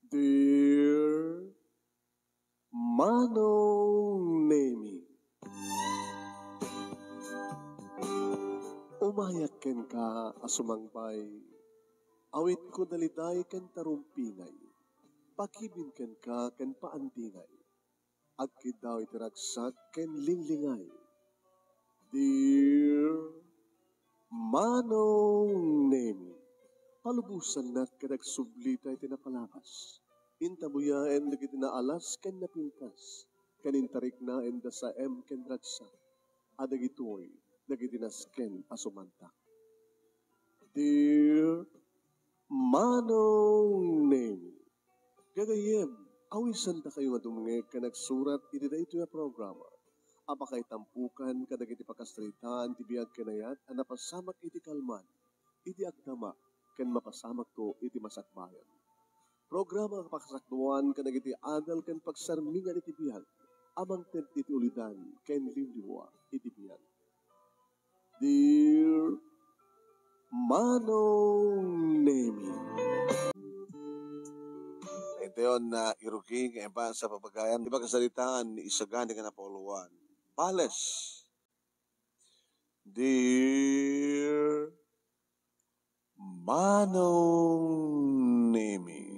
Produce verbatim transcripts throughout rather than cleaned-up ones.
Dear Manong Nemi, umayak kenka a sumangbay, awitko daliday ken tarumpingay, pakibin kenka ken paandingay, agkiddaw iti ragsak ken linglingay. Dear Manong Nemi, palubosannak ket agsublita iti napalabas. Intabuyaen dagiti naalas ken napintas, ken intariknaen da saem ken ragsak, a dagitoy dagiti nasken a sumantak. Dear Manong Nemi, gagayyem, awisandakayo nga dumngeg ken agsurat iti daytoy a programa a pakaitampukan kadagiti pakasaritaan ti biag ken ayat a napasamak iti kalman, iti agdama, ken mapasamakto iti masakbayan. Programa nga pakasakduan kadagiti adal ken pagsarmingan iti biag a mangted iti ulidan ken liwliwa iti biag. Dear Manong Nemi. Iti on na irugi nga iba sa papagayan, iba kasaritaan ni Isagani nga napauloan. Bales. Dear Manong Nemi.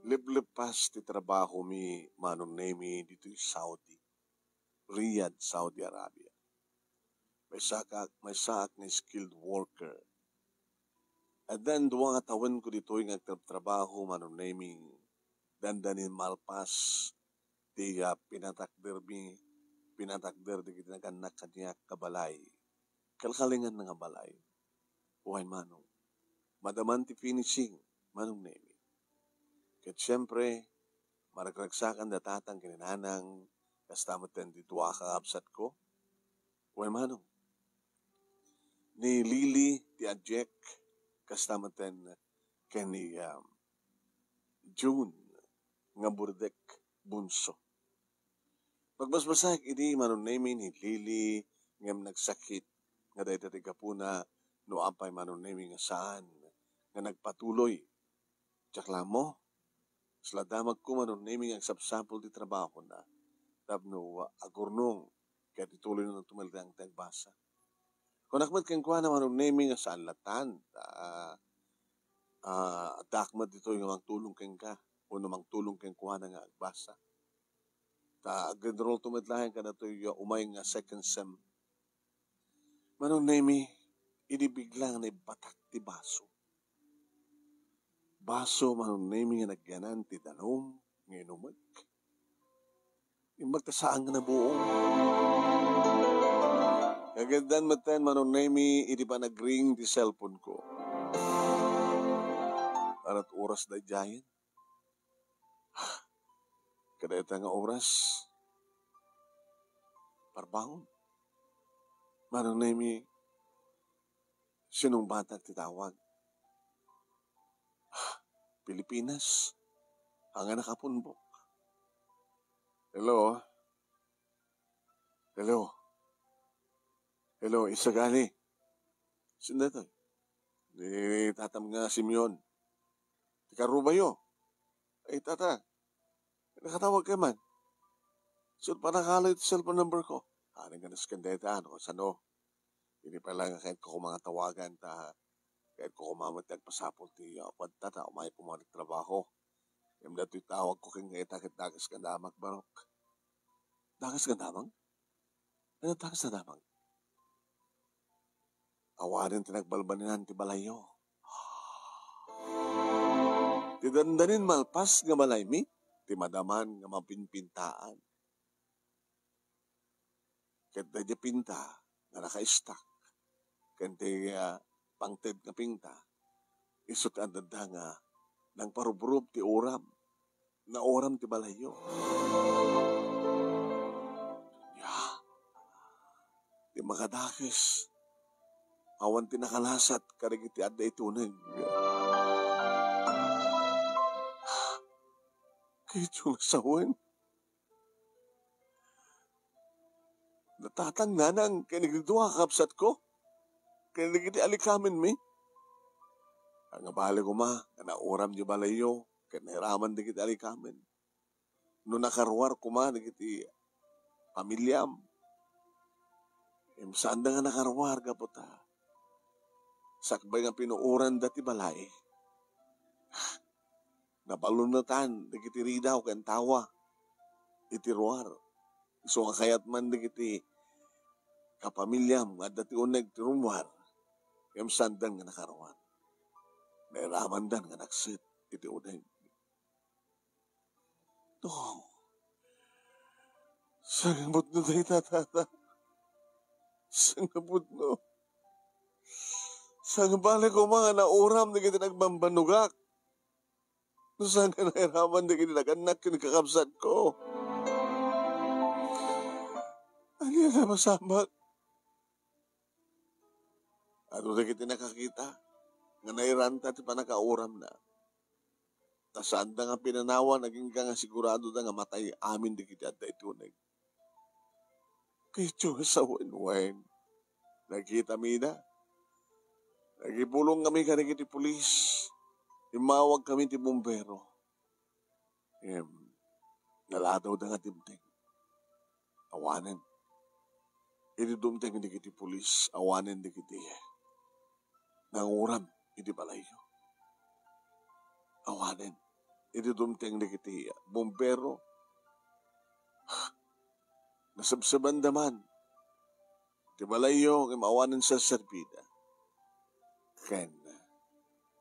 Leplepas ti trabahomi, Manong Nemi, ditoy Saudi, Riyadh, Saudi Arabia. Maysaak, maysaak nga skilled worker. And then, dua nga tawenko ditoy nga agtrabtrabaho, Manong Nemi, dandanin malpas ti, ah, pinatakdermi, pinatakder dagiti nagannak kaniak nga balay. Kalkalingan nga balay. Uy, Manong. Madaman ti finishing, Manong Nemi. Ket siempre, maragragsakan da tatang ken ni nanang, kasta met ti dua ka kabsatko. Uy, Manong. Ni Lily ti adiak, kasta met ken ni, um, June nga burdek bunso. Pagbasbasaek idi, Manong Nemi, ni Lily ngem nagsakit nga dayta ti gapuna no apay, Manong Nemi, nga saan nga nagpatuloy. Diak la ammo. Kasla damagko, Manong Nemi, nga agsapsapul ti trabahona tapno agurnong ket ituloyna ti umalidang ti agbasa. Kunak met kenkuana, Manong Nemi, nga saan latan ta, ah, addaak met ditoy nga mangtulong kenka wenno mangtulong kenkuana nga agbasa. Ta ag-enrollto met laeng kadatoy umay nga second sem. Manong Nemi, idi bigla nga naibbatak ti baso. Baso, Manong Nemi, nga nagyanan ti danum nga inumek. Imbag ta saan nga nabuong. Kagiddan metten, Manong Nemi, idi panagring ti cellphone ko. Arat oras daydiayen. Kada ita nga oras, parbangon. Manong Nemi, sinungbatak ti tawag. Pilipinas, haan nga nakapunbok. Hello? Hello? Hello, Isagani? Sino daytoy? Ni tatam nga Simeon. Ti karubayo. Ay, tata, nakatawag ka man. Saan pa nakalo iti cellphone number ko? Haan nga nasken dayta, no? Sano? Idi pay la nga kayatko koma nga tawagan ta, kayatko koma met ti agpasapul ti, ah, kuanta ta, umay pay koma ti trabaho. Ngem daytoy tawagko kenka ita ket dakes nga damag, Barok. Dakes nga damag? Ania dakes nga damag? Awanen ti nagbalbalinan ti balayyo. Ti dandanin malpas nga balaymi, ti madaman nga mapinpintaan. Ket daydi pinta nga nakaistak ken ti, ah, pangted nga pinta, isu ti adda nga nangparubrup ti uram, nauram ti balayyo. Ya, ti makadakes, awan ti nakalasat kadagiti adda iti uneg. Kayatyo nga sawen, Natatang, nanang, ken dagiti dua a kakabsatko, ken dagiti alikamenmi. Angabali koma nga nauram ti balayyo ken nairaman dagiti alikamen. No nakaruar koma dagiti pamiliam, em, saanda nga nakaruar gapu ta sakbay nga pinuoranda ti balay, nabalunetan dagiti ridaw ken tawa iti ruar. Isu nga kayat man dagiti kapamiliam nga adda ti uneg ti rummuar, ngem saandan nga nakaruar. Nairamandan nga nakset iti uneg. No, sangabutno dayta, tata. Sangabutno. Sangabali koma nga nauram dagiti nagbambannogak. No saan nga nairaman dagiti nagannak ken kakabsatko. Ania ti masamak? Adu dagiti nakakita nga nairanta ti pannakauramna. Ta saanda nga pinanawan agingga nga siguradoda nga matay amin dagiti adda iti uneg. Kayatyo nga sawen, wen. Nakitamida. Nagibulong kami kadagiti pulis. Immawag kami ti bumbero. Em, naladawda nga dimteng. Awanen. Idi dumteng dagiti pulis, awanen dagiti nanguram iti balayyo. Awanen. Idi dumteng dagiti bumbero, nasebsebanda man ti balayyo ngem awanen serserbida. Ken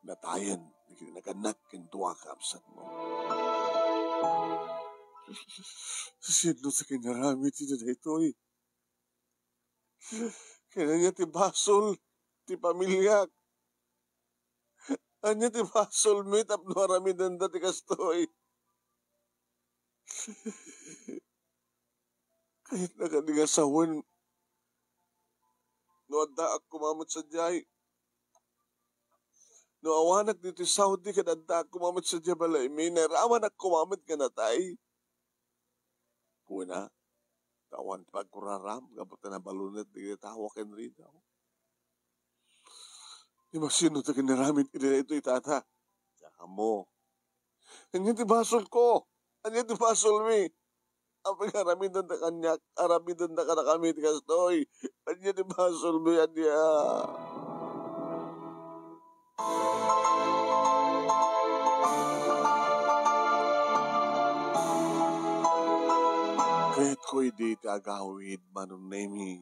natayen dagiti nagannak ken dua a kakabsatmo. Sino ti kinaramid iti daytoy? Ken ania ti basol ti pamiliak? Ania ti basolmi tapno aramidenda ti kastoy? Kayatna kadi nga sawen no addaak koma met sadiay. No awanak ditoy Saudi ket addaak koma met sadiay balaymi, nairamanak koma met nga natay. Kuna, ta awan ti pagkuraram gapu ta nabalunet dagiti tawa ken ridaw. Di masino ti kinaramid iti daytoy, tata? Diak ammo. Ania ti basolko? Ania ti basolmi? Apay nga aramidenda kaniak, aramidenda kadakami ti kastoy? Ania ti basolmi, ania? Kayatko idi ti agawid, Manong Nemi,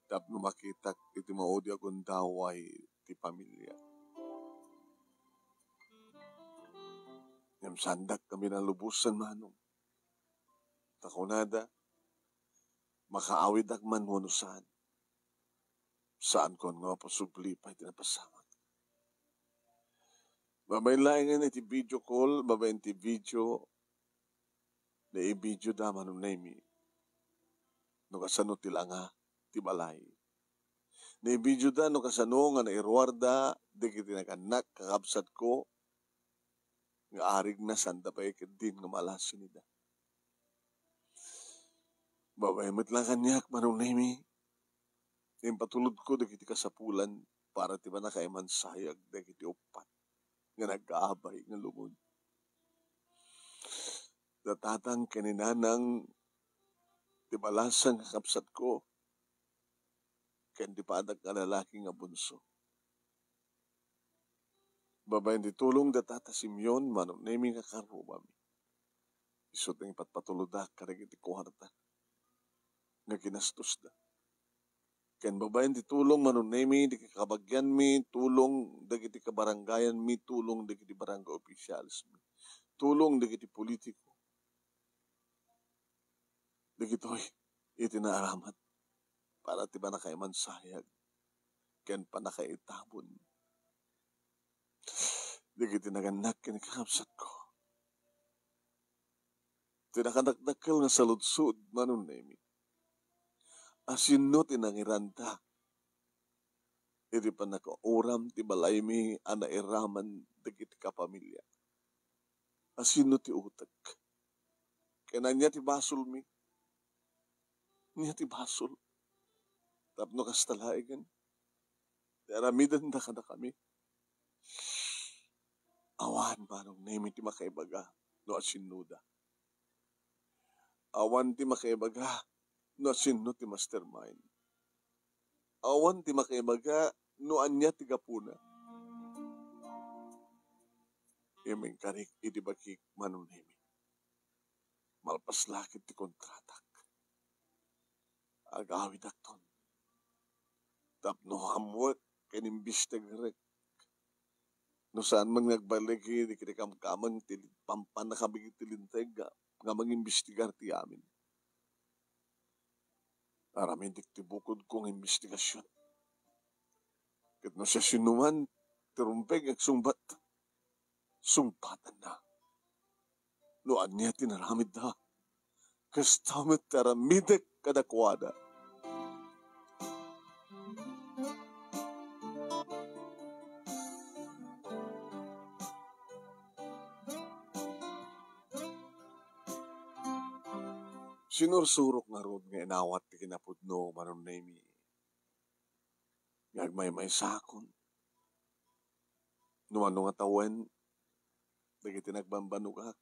tapno makitak iti maudi a gundaway ti pamiliak. Ngem saandak nga binalubosan, Manong. Ta kunada, makaawidak man wenno saan. Saankon nga maposubli pay ti napasamak. Babaen laengen iti video call, babaen ti video, naivideoda, Manong Nemi, no kasano ti langa ti balay. Naivideoda no kasano nga nairuarda dagiti nagannak, kakabsatko, nga arigna, saanda pay ketdin nga malasin ida. Babaen met la kaniak, Manong Nemi, impatulodko dagiti kasapulan para ti pannakaimansayag dagiti uppat nga nag-aabay nga lubong. Da tatang ken ni nanang ti balasang nga kabsatko ken ti padak nga lalaki nga bunso. Babaen ti tulong da tata Simeon, Manong Nemi, nga karrubami. Isu ti ipatpatulodak kadagiti kuarta nga ginastosda. Ken babaen ti tulong, Manong Nemi, dagiti kabagianmi, tulong dagiti kabarangayanmi, tulong dagiti barangay officialsmi, tulong dagiti politiko. Dagitoy iti naaramat para ti pannakaimansayag ken pannakaitabon dagiti nagannak ken kakabsatko. Ti nakadakdakkel nga saludsod, Manong Nemi, asino ti nangiranta iti pannakauram ti balaymi a nairaman dagiti kapamilya? Asino ti utek? Ken ania ti basolmi? Ania ti basol tapno kasta laengen ti aramidenda kadakami? Awan, Manong Nemi, ti makaibaga no asinnoda. Awan ti makaibaga no asinno ti mastermind. Awan ti makaibaga no ania ti gapuna. Imingkarik idi bagik, Manong Nemi. Malpas la ket ti kontratak. Agawidakton tapno ammoek ken imbestigarek. No saan man nga agballigi dagiti kamkameng ti pampannakabigi ti linteg nga, nga mangimbestigar ti amin. Aramidek ti bukodko nga imbestigasion. Ket no siasinoman ti rumbeng nga agsungbat, sungbatanna. No ania ti naramidda, kasta met ti aramidek kadakuada. Sinursurok ngarud nga inawat ti kinapudno, Manong Nemi, nga agmaymaysakon. No mano nga tawen dagiti nagbambanogak,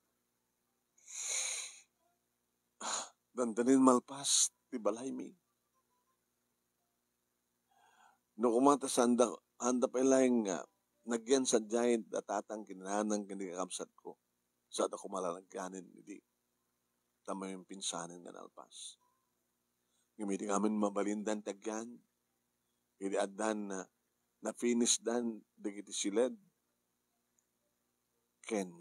dandanin malpas ti balaymi. No koma ta sanda, sanda pay laeng nga nagyan sadiay da tatang ken nanang ken di kakabsatko, sada koma la nagyanen idi ta maminpinsanen nga nalpas. Ngem idi ngamin mabalindan ti agyan, idi addan na, nafinisdan dagiti siled, ken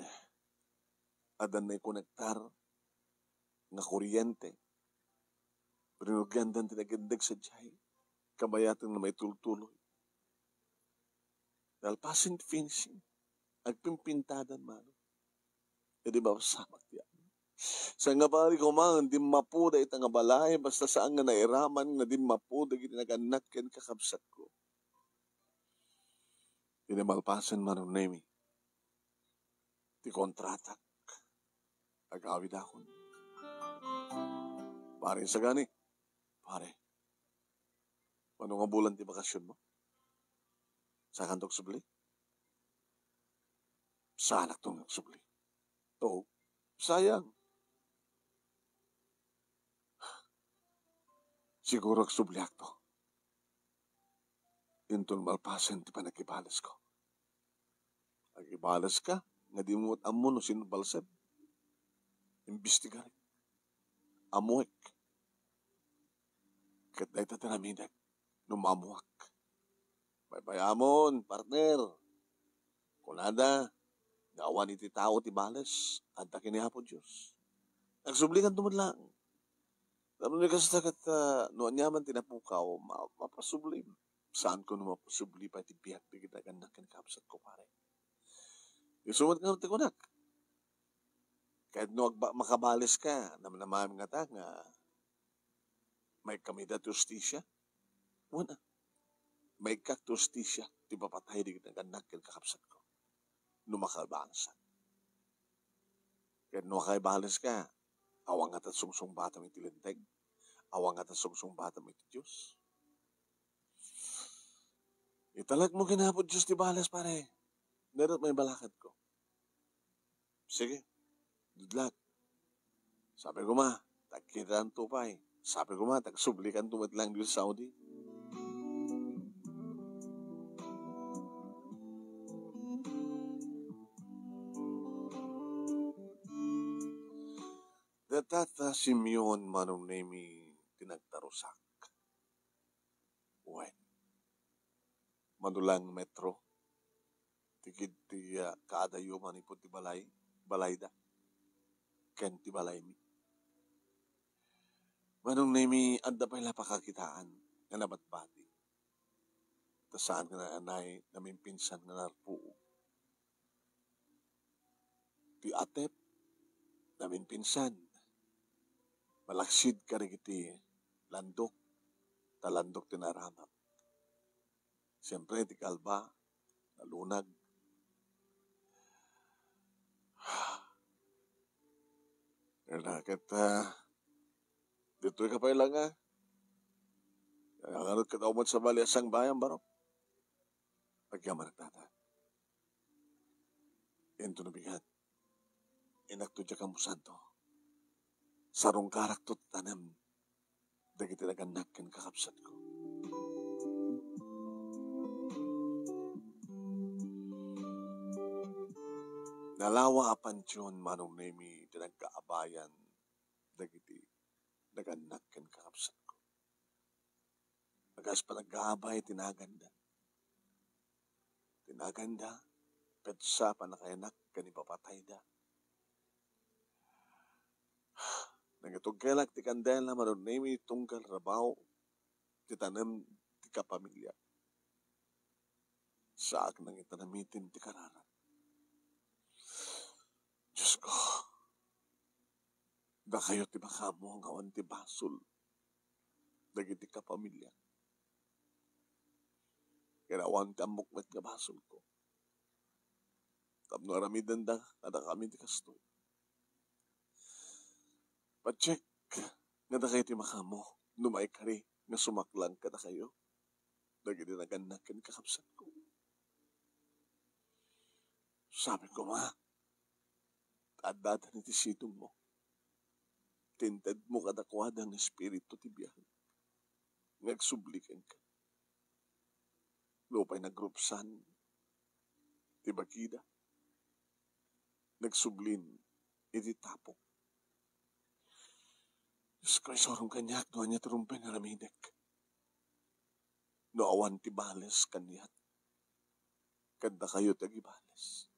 addan naikonektar nga kuriente, rinugiandan ti nagindeg sadiay, kabayaten nga maitultuloy. Nalpasen ti finishing. Agpimpintadan, Manong. Idi mapasamak ti amin. Sangabali koma nga dimmapo dayta nga balay, basta saan nga nairaman nga dimmapo dagiti nagannak ken kakabsatko. Idi malpasen, Manong Nemi, ti kontratak, agawidakon. Pare, sagani, pare, mano nga bulan ti bakasionmo? Saankanto agsubli? Saanakto nga agsubli. Oo, sayang. Siguro agsubliakto. Inton malpasen ti panagibalesko. Agibaleska nga dimo met ammo no sino balsem. Imbestigarek. Ammoek. Ket dayta ti aramidek no maammoak. Baybay-amon, partner. Kunada, nga awan iti tao ti bales, adda ken ni Apo Dios. Agsublikanto met laeng. Tapno no kasta ket, ah, no aniaman ti napukaw, ma-, mapasublim. Saanko no mapasubli pay ti biag dagiti nagannak ken kabsatko, pare. Isu met nga ti kunak. Ket no agba-, makabaleska, namnamaem ngata nga maikkamida ti hustisia? Wen, a, maikkak ti hustisia ti ipapatay dagiti nagannak ken kakabsatko no makabalesak. Ket no makabaleska, awan ngata ti sungsungbatam iti Linteg? Awan ngata ti sungsungbatam iti Dios? Italekmo ken Apo Dios ti bales, pare. Dayta met balakadko. Sige, good luck. Sapay koma, ta agkitaanto pay. Sapay koma, ta agsublikanto met laeng ditoy Saudi. Dayta ti Simeon, Manong Nemi, ti nagtarusak. Wen, mano laeng metro ti kid-, ti, ah, kaadayo manipud ti balay, balayda, ken ti balaymi. Manong Nemi, adda pay la pakakitaan nga nabatbati. Ta saan nga naanay, namimpinsan nga narpuog. Ti atep, namimpinsan. Malaksid kadagiti landok, ta landok ti naramat. Siempre, ti kalba, nalunag. Kaya ket, ah, Ditoy ka pay laeng. Ngarud, ket awan met sabali a sangbayan, barok. Agyamanak, tata. Inton bigat, inakto diay kamposanto. Sarungkarakto ti tanem dagiti nagannak ken kakabsatko. Nalawa a pantion, Manong Nemi, ti nagkaabayan dagiti nagannak ken kakabsatko. Agas panaggaabay ti naganda. Ti naganda, petsa, pannakayanak ken ipapatayda. Nangitugkelak ti kandela, Manong Nemi, tunggal rabaw ti tanem ti kapamilya. Saak nangitnamitin ti kararat. Diosko, dakayo ti makaammo nga awan ti basol dagiti kapamilya. Ken awan ti ammok met nga basolko. Tapno aramidenda kadakami ti kastoy. Patiek nga dakayo ti makaammo no maikari nga sumaklang kadakayo dagiti nagannak ken kakabsatko. Sapay koma, ta addada iti sidongmo ti intedmo kadakuada nga espiritu ti biag nga agsubli kenka. Nupay nagrupsan ti bagida, nagsublin iti tapok. Diosko, isurom kaniak no ania ti rumbeng nga aramidek. No awan ti bales kaniak, ket dakayo ti agibales.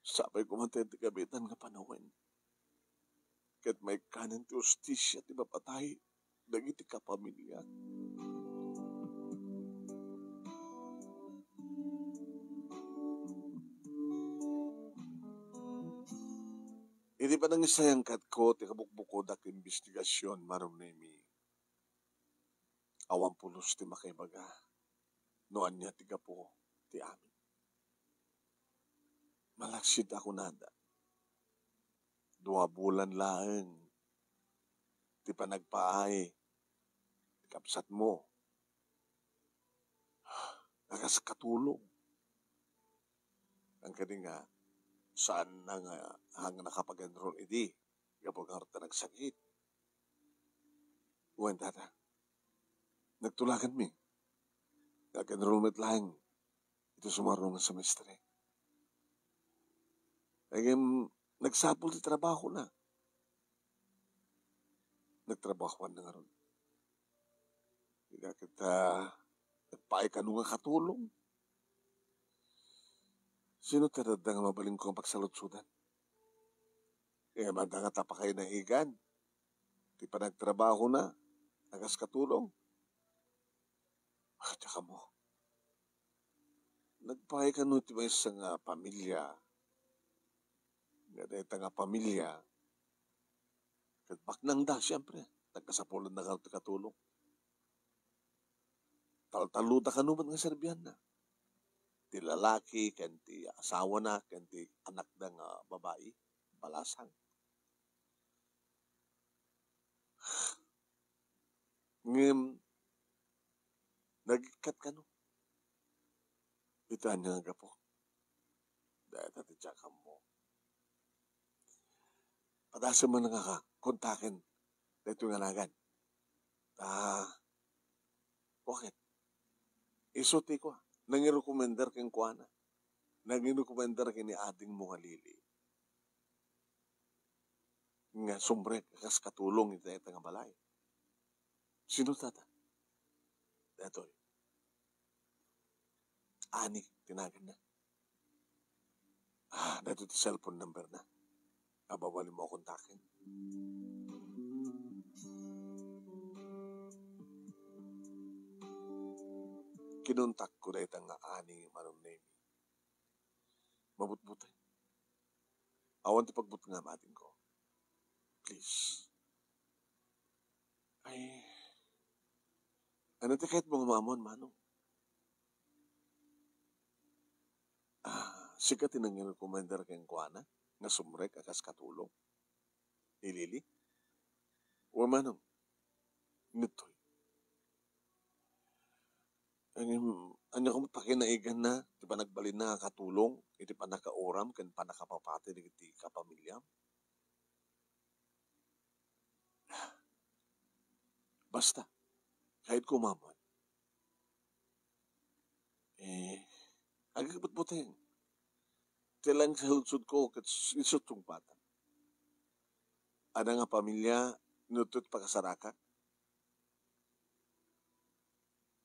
Sapay koma ta iti kabiitan nga panawen, ket maikkanen ti hustisia ti mapatay dagiti kapamilya. Iti panangisayangkatko ti kabukbukodak nga imbestigasion, Manong Nemi, awan pulos ti makaibaga no ania ti gapu ti amin. Malaksid a kunada, dua bulan laeng ti panagpaay ti kabsatmo a kas katulong. Ngem kadi nga, saanna nga, nga nakapag-enroll idi gapu ngarud ta nagsakit. Wen, tata, nagtulaganmi nga ag-enroll met laeng iti sumaruno nga semestre. Ngem nagsapul ti trabahona. Nagtrabahoanna ngarud. Ita ket, ah, nagpaay kano nga katulong. Sino ti adda nga mabalinko nga pagsaludsodan? Ngem adda ngata pakainaigan ti panagtrabahona a kas katulong? Ah, diak ammo. Nagpaay kano ti maysa nga pamilya, nga dayta nga pamilya, ket baknangda, siempre, nagkasapulanna kano ti katulong. Taltalloda kano met nga serbianna. Ti lalaki, ken ti asawana, ken ti anakda nga babai, balasang. Ngem, nagikkat kano iti ania nga gapu? Dayta ti diak ammo. Padasem man nga kontaken daytoy nga nagan. Ta, bakit? Isu ti kua, nangirekomendar kenkuana. Nangirekomendar ken ni adingmo nga Lily nga sumrek a kas katulong iti dayta nga balay. Sino, tata? Daytoy. Ani ti naganna. Ah, daytoy ti cellphone number na. Ababalinmo a kontaken. Kinontakko dayta nga Ani, Manong Nemi. Mabutbuteng. Awan ti pagbutngam, adingko. Please. Ay, ano ti kayatmo nga maammuan, Manong? Ah, sika ti nangirekomendar kenkuana nga sumrek a kas katulong ni Lily? Wen, manong, ditoy. Ngem, ania koma pakinaiganna ti panagbalinna nga katulong iti pannakauram ken pannakapapati dagiti kapamiliam? Basta, kayatko maammuan. Eh, agputputeng. Ti laeng saludsodko ket s-, isu ti sungbatam. Adda nga pamilia no iti pakasarakak?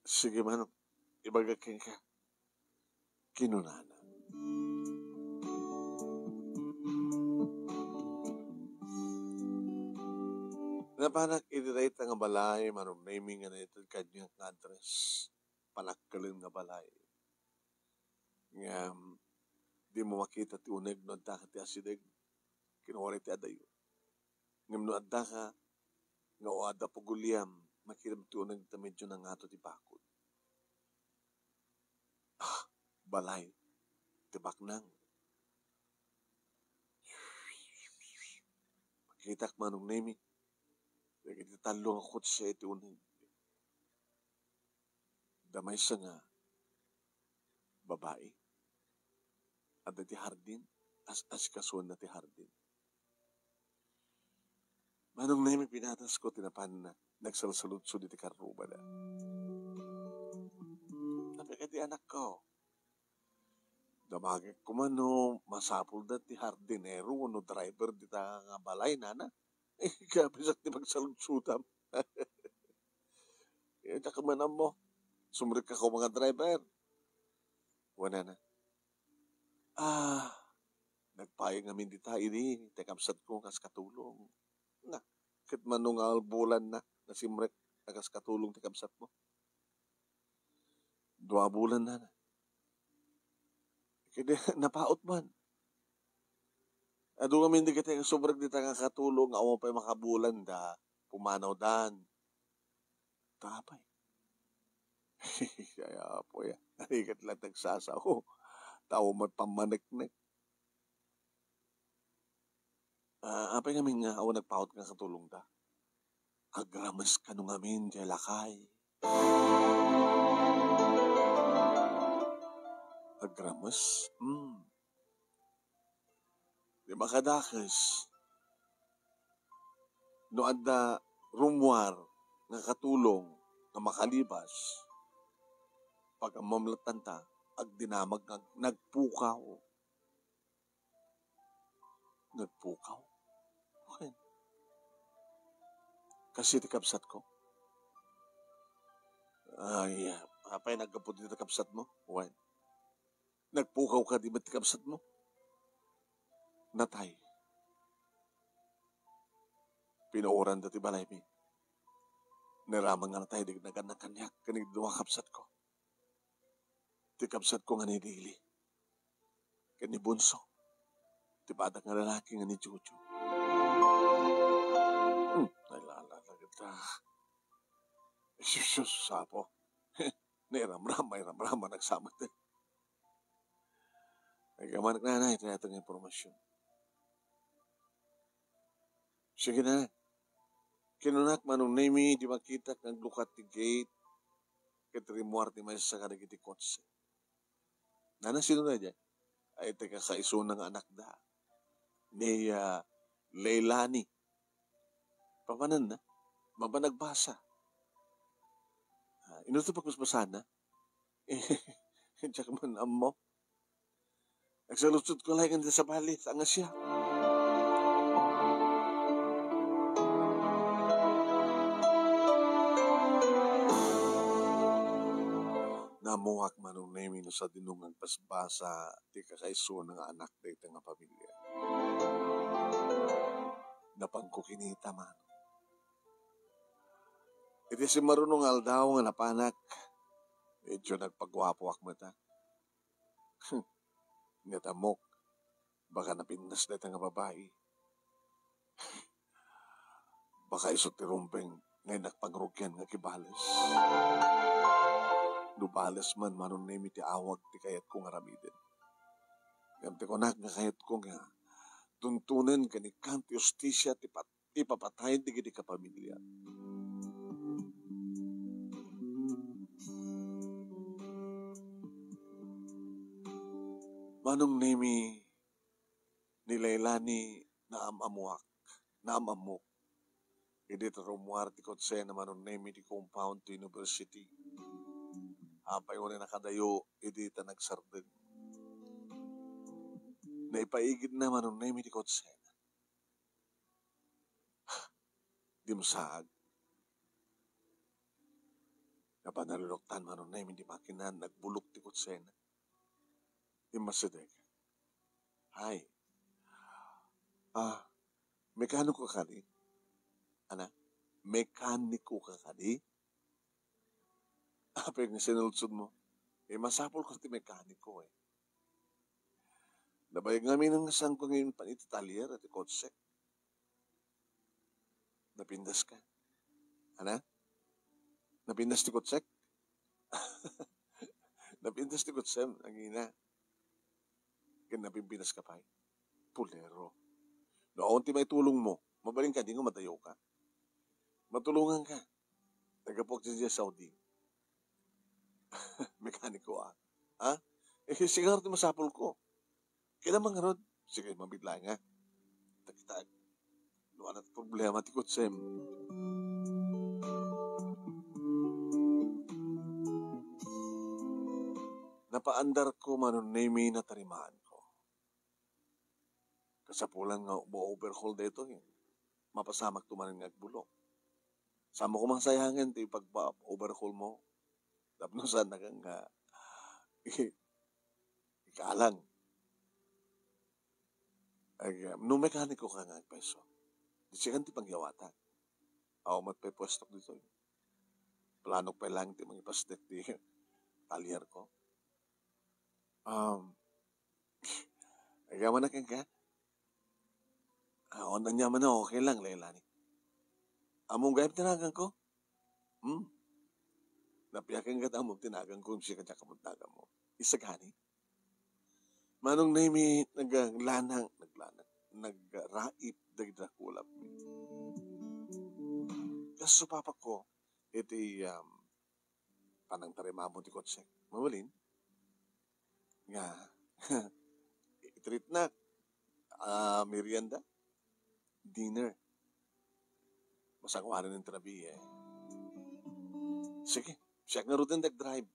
Sige manong, ibagak kenka, kinunana. Napanak iti dayta nga balay, Manong Nemy, nga naited kaniak nga address. Panakkelen nga balay. Ngem, dimo makita ti uneg no adda ka ti asideg, ken uray ti adayo. Ngem no adda ka nga o adda paguliam, makitam ti uneg ta medyo nangato ti bakod. Ah, balay ti baknang. Makitak, Manong Nemy, dagiti tallo nga kotse iti uneg. Adda maysa nga babai. Adda ti hardin, as-, asikasuenna ti hardin. Manong Nemy, pinatasko ti napanna, nagsalsaludsod iti karrubada. Apay kadi, anakko? Damagek koma no masapulda ti hardinero wenno driver dita nga balay, nana. Eh, kabisak ti pagsaludsodam. Eh, diak man ammo. Sumrekka koma nga driver. Kunana, ah, nagpaay ngamin dita idi ti kabsatko nga asikatulong. Na, ket mano nga bulanna nasimrek a kas katulong ti kabsatmo? Dua bulan, nana. Ket napaut man. Adu ngamin dagiti nga sumrek dita nga katulong nga awan pay makabulanda, pumanawdan. Ta apay? Ay, Apo, ya. Ay, ket la ti agsasao. Tao met pammaneknek. Ah, apay ngamin nga awan nagpaut nga katulongda? Agrames kano ngamin diay lakay. Agrames? Hmm. Di makadakes. No adda rummuar nga katulong nga makalibas, pag-ammom latta, agdinamag nga nagpukaw. Nagpukaw? Wen. Kas iti kabsatko? Ay, apay naggapu dita kabsatmo? Wen. Nagpukaw kadi met ti kabsatmo? Natay. Pinuoranda ti balaymi. Nairaman nga natay dagiti nagannak kaniak ken dagiti dua kabsatko. Ti kabsatko nga ni Lily ken ni Bunso, ti badak nga lalaki nga ni Jojo. Hmm, nailala na kita. Jesus, Apo. Nairamrama, nairamrama, nagsamat eh. Ay, kamanak na, na, ito, ito nga impormasyon. Sige na. Kinunak, Manong Nemy, di makitak nga aglukat ti gate ket rimmuar ti maysa kadagiti kotse. Nana, sino na diay? Ay, ti kakaisuna nga anakda. Ni, ah, Leilani. Papananna? Mapan nagbasa. Ah, ino ti pagbasbasanna? Diak man ammo. Agsaludsodko laengen ti sabali, ta nga siak. Naammoak, Manong Nemy, no sadino nga agbasbasa ti kakaisuna nga anak dayta nga pamilia. Napanko kinita, Manong. Iti simmaruno nga aldaw nga napanak, medyo nagpaguapoak met, a. Ket ammok, baka napintas dayta nga babai. Baka isu ti rumbeng nga innak pangrugian nga kibales. No bales man, Manong Nemy, ti awag ti kayatko nga aramiden. Ngem ti kunak nga kayatko nga tuntunen ken ikkan ti hustisia ti pat-, ipapatay dagiti kapamilya. Manong Nemi, ni Leilani naam-amuak, naam-ammok. Idi tarummuar ti kotsena, Manong Nemi, ti compound ti university. Apay unay nakadayo idi ta nagsardeng. Naipaigidna, Manong Nemi, ti kotsena. Dimsaag. Napan naluluktan, Manong Nemi, ti makina, nagbulok ti kotsena. Immasideg. Hay. Ah, mekaniko ka kadi? Ana? Mekaniko ka kadi? Apay nga sinulsol mo? Eh, masapul ko ti mekaniko, eh. Nabayag ngamin nga saan ko ngamin pan iti talyer ti kotsek. Napindas ka. Ana? Napindas ti kotsek? Napindas ti kotsem, nangina. Ken napimpinas ka pay. Pulero. No, awan ti maitulong mo. Mabalin ka, di nga madayo ka. Matulungan ka. Naggapuak diay Saudi. Mekaniko, ah. Ha? Eh, siguro ti masapul ko. Kailan man ngarud? Sige, mabit laeng, ha? Taktak. Wala ti problema ti kutsem. Napaandar ko, Manong Nemi, natarimaan ko. Kasapulan nga mo-overhaul daytoy. Mapasamak to manen nga agbulok. Saan mo ko masayangen ti pagpa-overhaul mo? Tapno saan na nga ikalang. Ag, no mekaniko ka nga agpayso, di sikan ti pangyawatak. Awan met pay puestok ditoy. Planok pay laeng ti mangipasdek ti talyer ko. Um, Agyaman na kenka? Awan aniaman a okay lang, Leilani. Ammom gayam ti naganko? Hmm? Napiaken ket ammom ti naganko, sika diak ammo ti naganmo. Isagani? Manong Nemi, naglanang, naglanang, nagraip dagiti dakulap. Kas supapakko, iti, um, panangtarimamo ti kotsek. Mabalin? Nga, treat na, ah, merienda, dinner. Masangoanan ti rabii, eh. Sige, siak ngaruden ti agdrive.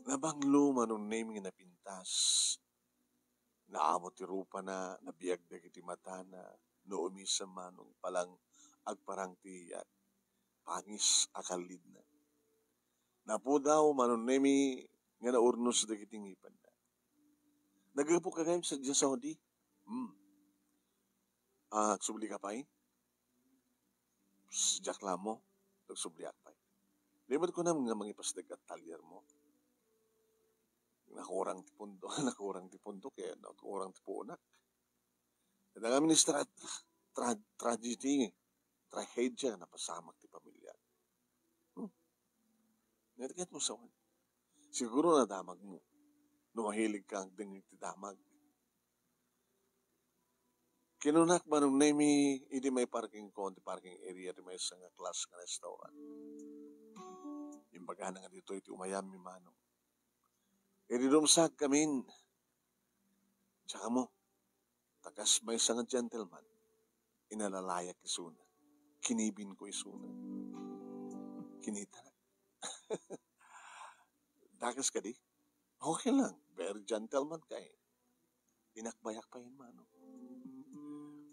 Nabanglo, Manong Nemi, nga napintas. Naammo ti rupana, nabiag dagiti matana, no umisem, Manong, palang agparang ti, ah, pangis a kallidna. Napudaw, Manong Nemi, nga naurnos dagiti ngipenna. Naggapu ka gayam sadiay Saudi? Hmm. Ah, agsubli ka pay? Diak la ammo, nagsubliak pay. Di met kunam nga mangipasdek a talyer mo? Nakurang ti pundo, nakurang ti pundo, kaya nakurang ti puonak. Ket amin iti tra-, tra-, tragedy, trahedya, napasamak ti pamilya. Hmm. Narigat mo sawen. Siguro nadamag mo. No mahilig ka agdengngeg ti damag. Kinunak, Manong Nemi, idi maiparking ko, ti parking area, ti maysa nga class nga restaurant. Imbagana nga ditoy ti umayammi, Manong. Idi dumsag kamin, saka mo, ta kas maysa nga gentleman, inalalayak isuna. Kinibin ko isuna. Kinita. Dakes kadi? Okay lang. Very gentleman ka eh. Inakbayak pa yun, Manong.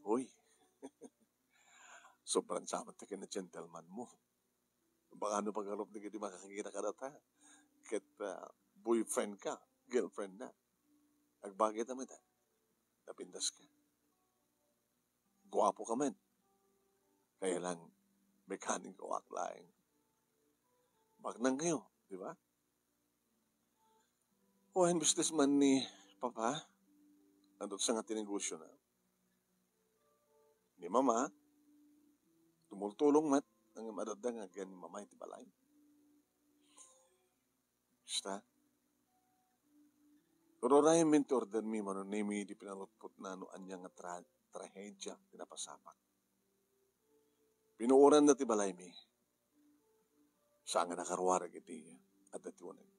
Uy. Sobrang samat ta ken a gentleman mo. Baka no pagarup dagiti makakita kadata. Ket, ah, boyfriend ka, girlfriend na. Agbagay ta met, ah. Napintas ka. Guapo ka met. Kaya lang, mekaniko ak laeng. Baknang kayo, di ba? Wen, businessman ni Papa, adda sanga ti negosyo na. Ni Mama, tumultulong met, ang madadda nga agyamanen iti balay. Basta, Pero uray met ti ordermi, Manong Nemi, di pinalutpotna no ania nga tra-, trahedia ti napasamak. Pinuoranda ti balaymi. Saan nga nakaruar iti adda ti uneg.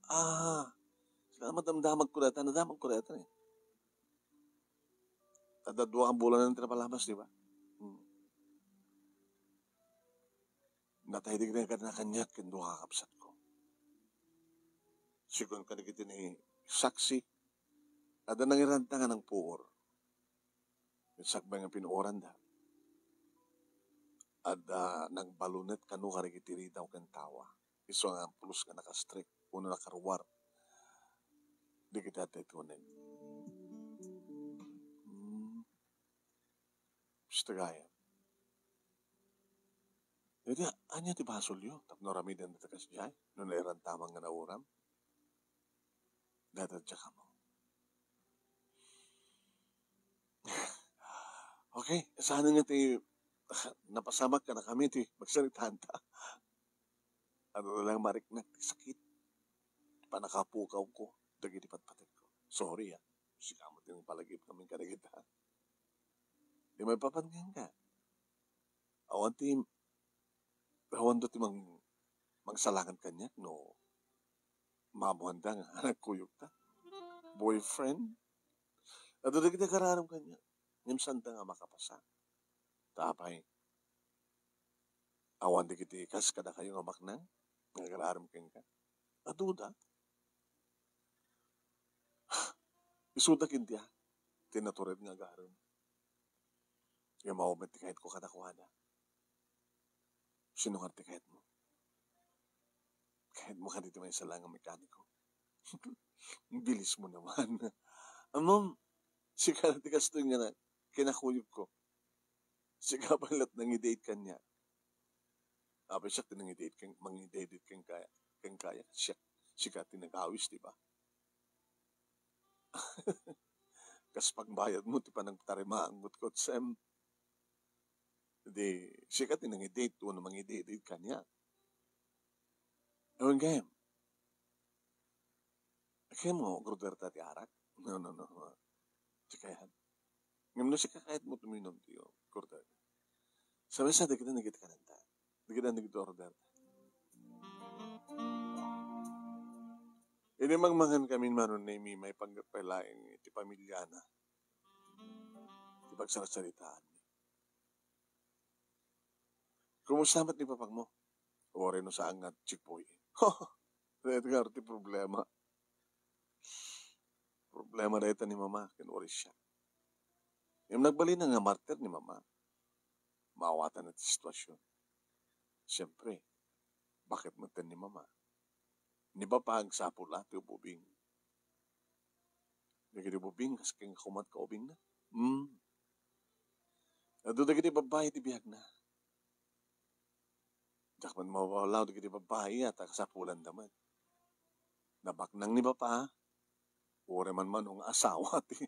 Ah, sika, madamdamagko dayta, nadamagko dayta, eh. Adda dua ka bulan ti napalabas, di ba? Hmm. Natay dagiti nagkadna kaniak ken dua ka kabsatko. Sigun kadagiti ni saksi, adda nangiranta nga nangpuor. Ket sakbay nga pinuoranda, adda nagbalunet kano kadagiti ridaw ken tawa. Isu nga pulos nga nakastrek wenno nakaruar dagiti adda iti uneg. Hmm. Basta gayam. Dayta, ania ti basolyo tapno aramiden dayta kasdiay no nairantaman nga nauram? Dayta diak ammo. Okay, saan nga ti napasamak kadakami ti pagsaritanta? Ano na lang mariknak ti sakit, ti pannakapukawko dagiti patpatekko. Sorry, ah. Sika met ti nangpalagip kami kadagita. Di maipapan kenka. Awan ti, awan ti mang-, mangsalangan kaniak no maammoanda nga nagkuyogta. Boyfriend? Adda dagiti agraram kaniak. Ngem saanta nga makapasa. Ta apay, awan dagiti kas kadakayo nga baknang nga agraram kenka. Adda. Isuda ket dia ti natured nga agraram. Ngem awan met ti kayatko kadakuada. Sino nga ti kayatmo? Kayatmo kadi ti maysa lang nga mekaniko? Ang bilis mo naman. Ammom, sika ti kastoy nga na-, kinakuyogko. Sika pay la ti nangidate kaniak. Apay siak ti nangidate ken, mangidate ken kaya, ken kaya, siak, sika ti nagawis, di ba? Kas pagbayadmo ti panagtarimaanmo ti kotsem. Di, sika ti nangidate wenno mangidate kaniak. Awan gayam. Kayatmo orderta ti arak? No, no, no. Di kayat. Ngem no sika kayatmo ti uminum ti order. Sabay sa dagiti nagit kanenta. Dagiti nagit order. Idi mangmangan kami ni Manong Nemi, maipanggep pay laeng iti pamiliana ti pagsarsaritaanmi. Kumusta met ni papangmo? Uray no saan nga checkpoint. Dayta nga ti problema. Problema dayta ni mama ken uray siak. Ngem nagbalina nga martir ni mama. Maawatan ti situasion. Siempre, bakit met ni mama? Ni papa agsapul a ti ububing. Dagiti ubing, kas ken kumat kaubingna. Hmm. Adu dagiti babbai ti biagna. Diak man mawalaw dagiti babbai a ta kasapulanda met. Nabaknang ni papa, uray man mano nga asawa ti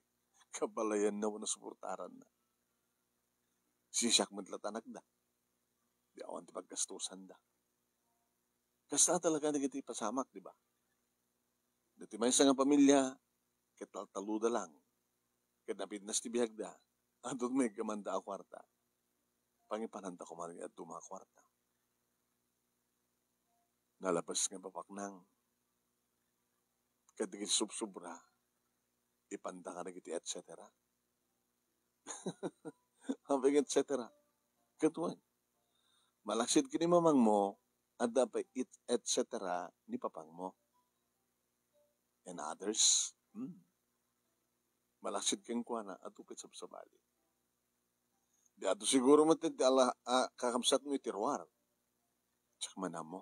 kabalayanna wenno suportaranna. Sisiak met la ti anakda. Di awan ti paggastusanda. Kasta talaga dagiti pasamak, di ba? Dagiti maysa nga pamilya, ket taltaluda lang. Ket napidnas ti biagda, adun met gamanda a kuarta. Pangipananda koma nga adda a kuarta. Nalabas nga babaknang. Ket dagiti subsobra, ipanda kadagiti et cetera. Apay nga et cetera? Ket wen, malaksid ken ni mamangmo, adda pay it-, et cetera ni papangmo. And others, hmm. Malaksid kenkuana, adu pay sabsabali. Di adu siguro met ti ala-, a, kakabsatmo iti ruar. Diak man ammo.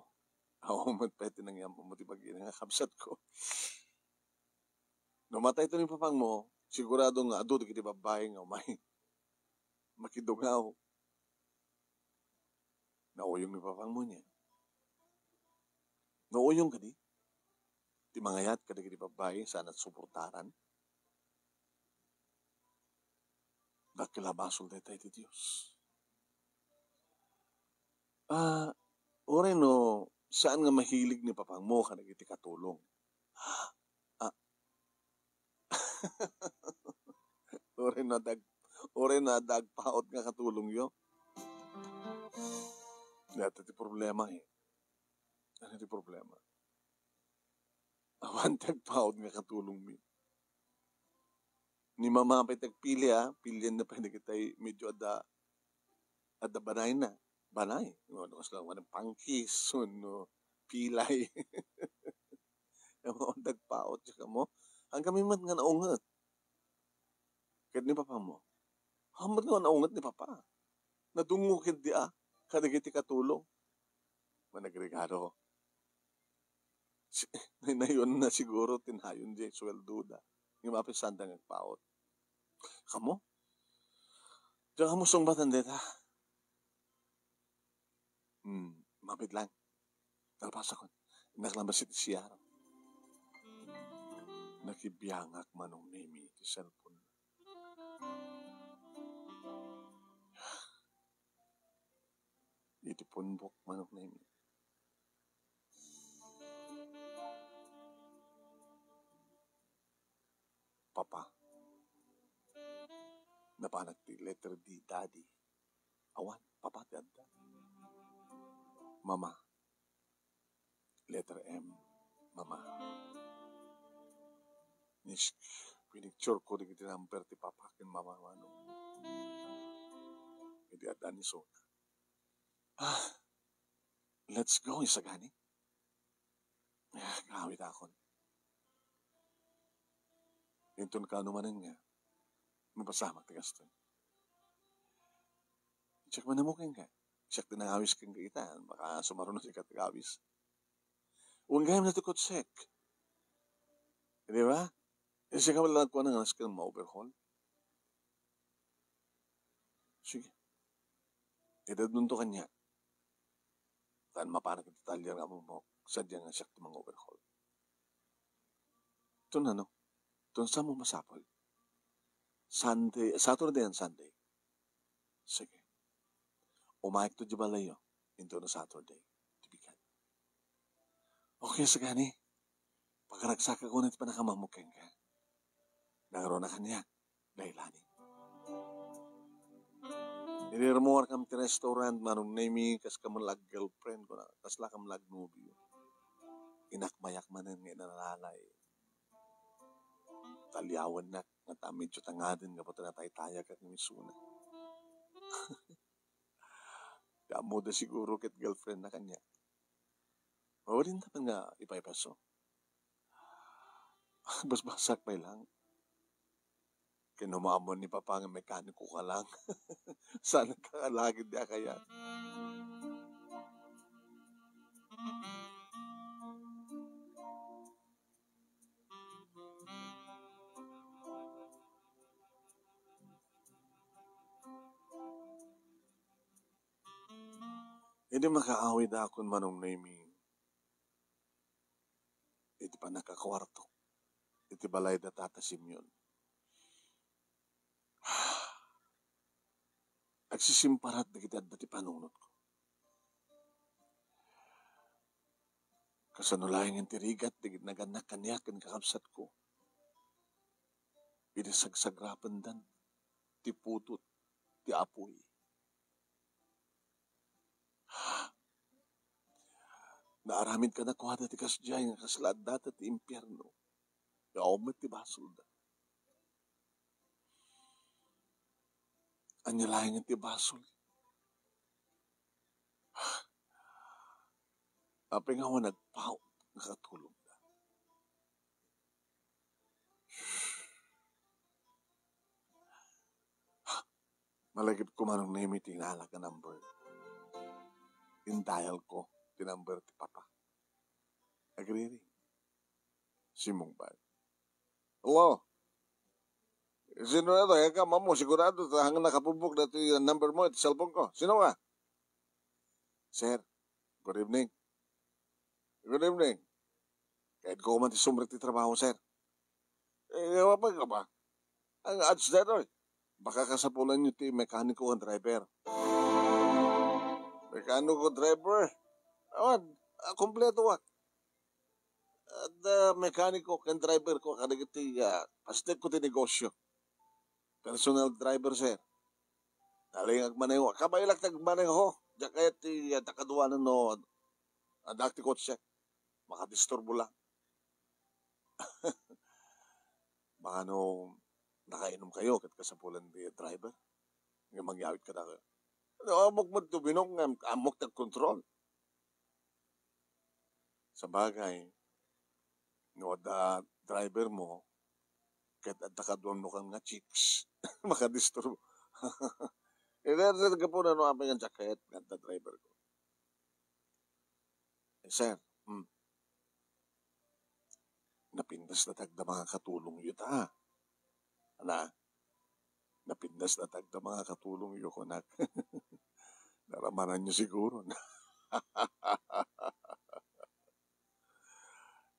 Awan met pay ti nangyammo ti bagina nga kabsatko. No matayto ni papangmo, sigurado nga adu dagiti babbai nga umay makidungaw. Nauyong ni papangmo niya. Nauyong kadi ti mangayat kadagiti babbai saan a suportaran. Dakkel a basol dayta iti Dios. Ah, uray no saan nga mahilig ni papangmo kadagiti katulong. Ah, Uray no adda ag-, uray no adda agpaut nga katulongyo. Dayta ti problema, eh. Ano ti problema? Awan ti agpaut nga katulongmi. Ni Mama pay ti agpili, ah. Pilienna pay dagitay medyo adda, adda banayna. Banay. No, no, kasla, wala pangkis, no, pilay. Awan ti agpaut, diak ammo. Haan kami met nga naunget. Ket ni Papa mo? Haan met nga naunget ni Papa. Nadungngo ketdi a kadagiti katulong. Managregalo. Si-, naynayon na siguro ti nayon di sueldo da. Ngem apay saan da nga agpaut. Kamo? Diak ammo sungbatan dayta. Hmm, mabiit lang. Nalpasakon. Innak laeng bassit iti C R. Nakibiangak Manong Nemi iti cellphone. Iti punbok, Manong Nemi. Papa. Napanak ti letter D, Daddy. Awan, Papa ti adda. Mama. Letter M, Mama. Nis, pinicture ko dagiti number ti Papa ken Mama, Manong. Idi adda ni Sona. Ah, let's go, isagani. Ah, kaawit akon. Inton kaano manen nga, mapasamak ti gasto. Check man mo kenka. Check din ang awis kenka ita. Baka sumaruno si katagawis. Wen gayam na ti kutsek. Di ba? E, sika wala nagkuha nga nasken ma-overhaul. Sige. Idadunto kaniak. Tan mapanak iti talyer nga amumok, sadya nga siak ti mang-overhaul. Ton ano? Ton saan mo masapul? Sunday, Saturday and Sunday. Sige. Umayek to di balayyo, intono Saturday. Ti bigat. Okay, sagani. Pagaragsakak una ti panakamamok kenka. Nangruna kaniak, daylani. Idi rummuar kam ti restaurant, Manong Nemi, kas kam la girlfriend ko na, kas la kam la nobio. Inakmayak manen nga inalalay. Taliawennak nga ta medyo tangaden gapu ta nataytayagak ni Suna. Ti ammoda siguro ket girlfriend na kaniak. Mabalin ta man nga ipaipaso. Basbasak pay lang. Ken no maammo ni Papa nga mekaniko ka lang. Saan ka lagi di kaya? Idi makaawid akon Manong Nemi iti pannakakuartok iti balay da Tata Simeon. Agsisimparat dagiti adda ti panunotko. Kasano laengen ti rigat dagiti nagannak kaniak ken kakabsatko? Idi sagsagrapendan ti putot ti apuy. Naaramid kadakuada ti kasdiay nga kasla addata ti impierno. Awan met ti basolda. Ania laengen ti basol? Apay nga awan nagpaut nga katulongda? Malagipko Manong Nemi ti inalak nga number. Indial ko ti number ti Papa. Agriri. Simmungbat. Hello? Sino na to? Ika, mamo, sigurado ta hanggang nakapumbok na ito yung number mo, ito cellphone ko. Sino ka? Sir, good evening. Good evening. Kahit ko man ti sumrek ti trabaho, sir. Eh, apa ka ba? Ang ads detoy. Baka kasapulan nyo ti mekaniko ken driver. Mekaniko, driver? Awan, ah, kompleto, ah. Adda mekaniko ken driver ko kadagiti, ah, pastekko ti negosyo. Personal driver, sir. Nalingag maneho. Kabaelak ti agmaneho. Diak kayat ti, ah, adda kaduanan no addak ti kotse. Makadisturbo lang. Baka no nakainom kayo, ket kasapulan ti driver. Nga mangyawid kadakayo. No, ammok met ti ubinok nga ammok ti agkontrol. Sabagay, no adda driver mo, ket adda kaduam no kan nga chicks, makadisturbo. Iti, iti, gapuna no apay nga jacket nga adda driver ko. Eh, sir, hmm. Napintas na tagda mga katulong yu ta. Ana, napintas na tagda mga katulong yu, kunak. Naramanan yu siguro.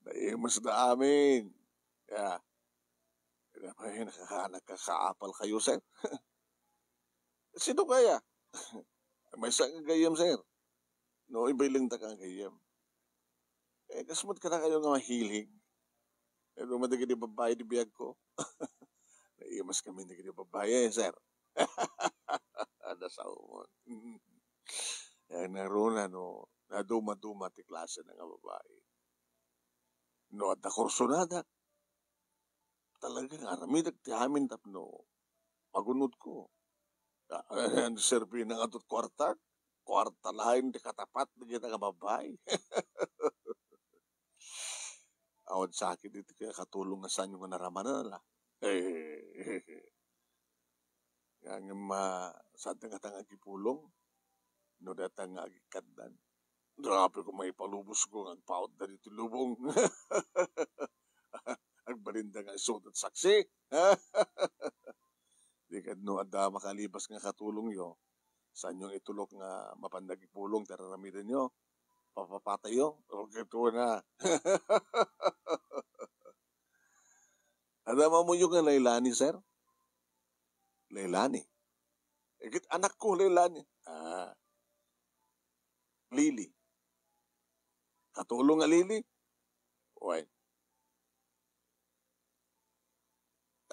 Naimas da amin. Ya. Ay, nakaka-, nakakaapal kayo, sir. Sino kaya? Maysa nga gayyem, sir. No, ibayleng ta ka gayyem. Eh, kasmat ka na kayo nga mahilig. Eh, no, madagiti babae di biag ko. Naimas kami dagiti babae, eh, sir. Nasaumon. Yan, naruna, no, naduma-duma ti klase na nga babae. No, adda kursunada. Talaga nga, aramidek ti amin tapno magunodko. Ah, serbina nga adda kuarta, kuarta laeng ti katapat dagita nga babae. Awan sakit iti katulong nga sanyo nga naramanan, ala. Ngem, ah, saan ta nga agipulong no data nga agikaddan. Grabe ko maipalubos ko nga agpautda ditoy lubong. Agbalinda nga isudat saksi. Di ket no adda makalibas nga katulongyo, sanyo itulok nga mapan agipulong ti ar-aramidenyo. Papapatayyo. Okay, tuwa na. Adda mamuyo nga Leilani, sir? Leilani. Igit anakko, Leilani. Ah. Lily. Katulong nga Lily? Wen.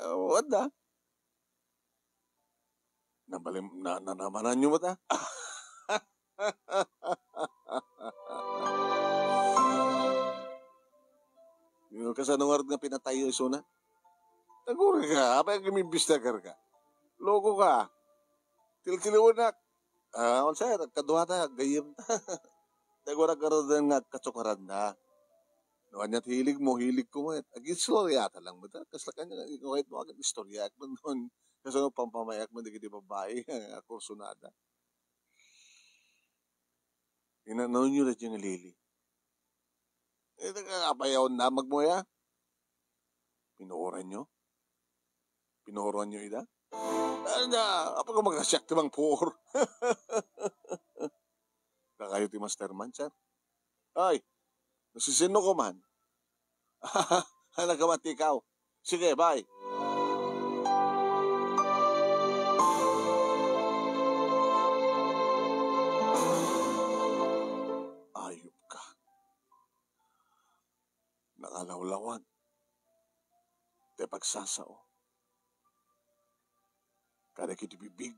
Ah, adda. Nabalim-, na-, nanamananyo met, ah. Kasano ngarud nga pinatayyo isuna? Agurayka, apay agimimbistagarka? Loko ka. Tiltiliwenak. Ah, unsa, agkaduata, gayyem. Agurayka ngarud nga agkatsukaranna. No, ania ti hilig mo, hilig ko met. Agistoryata lang met. Kasla kanya, no, kahit mo agin istorya, agman, kasano pampamayak man dagiti babae, a kursunada. Inanonyo daydiay nga Lily. Eh, taga, apay awan damagmo, ya? Pinuoranyo? Pinuoranyo ida? Ania, apay ko magasiak ti mangpuor? Dakayo ti masterman, sir? Ay, no sisinno ko man. Nagkamati ikaw. Sige, bye. Ayop ka. Nakalawlawag ti pagsasao kadagiti bibig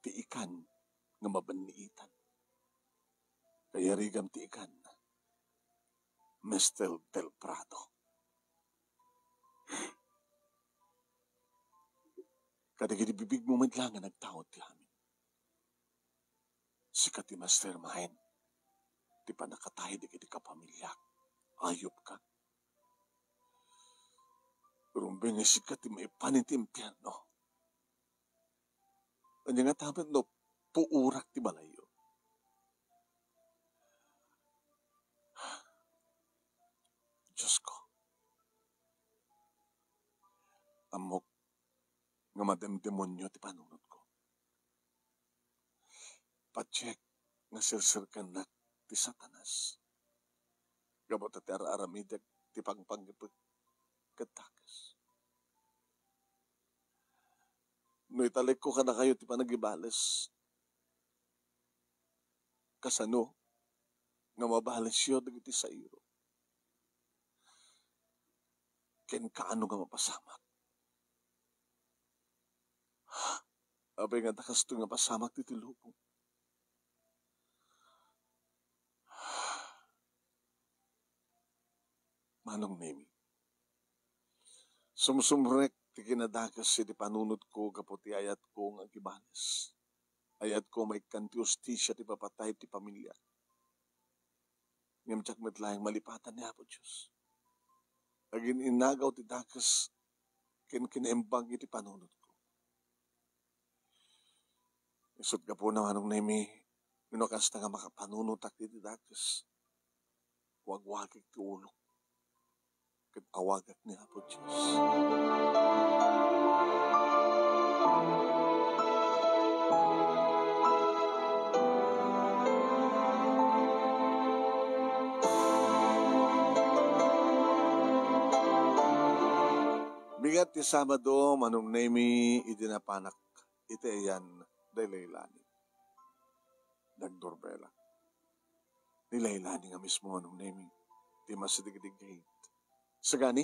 ti ikan nga mabanniitan. Kayarigam ti ikan, Mister Del Prado. Kadagiti bibigmo met la nga nagtaud ti amin. Sika ti mastermind ti pannakatay dagiti kapamiliak. Ayop ka. Rumbeng nga sika ti maipan iti impierno. Ania nga tapno puorak ti balayyo? Diosko, ammok nga mademdemonio ti panunotko. Patiek nga serserkannak ti Satanas. Gapu ta ti ar-aramidek ti pangpanggepek ket dakes. No italekko kadakayo ti panagibales, kasano nga mabalesyo dagiti sairo. Ken kaano nga mapasamak? Apay nga ta kastoy nga pasamak ditoy lubong? Manong Nemi, sumsumrek ti kinadakes iti panunotko gapu ti ayatko nga agibales. Ayatko maikkan ti hustisia ti papatay ti pamiliak. Ngem diak met laeng malipatan ni Apo Dios. Agin-inagaw ti dakes ken kinaimbag iti panunotko. Isut' gapuna, Manong Nemi, no kasta nga makapanunotak iti dakes, wagwagek ti ulok, ket awagak ni Apo Dios. Bigat ti Sabado, Manong Nemi, idi napanak iti ayan da Leilani. Nagdorbela. Ni Leilani nga mismo, Manong Nemi, ti masidigdig gate. Sagani,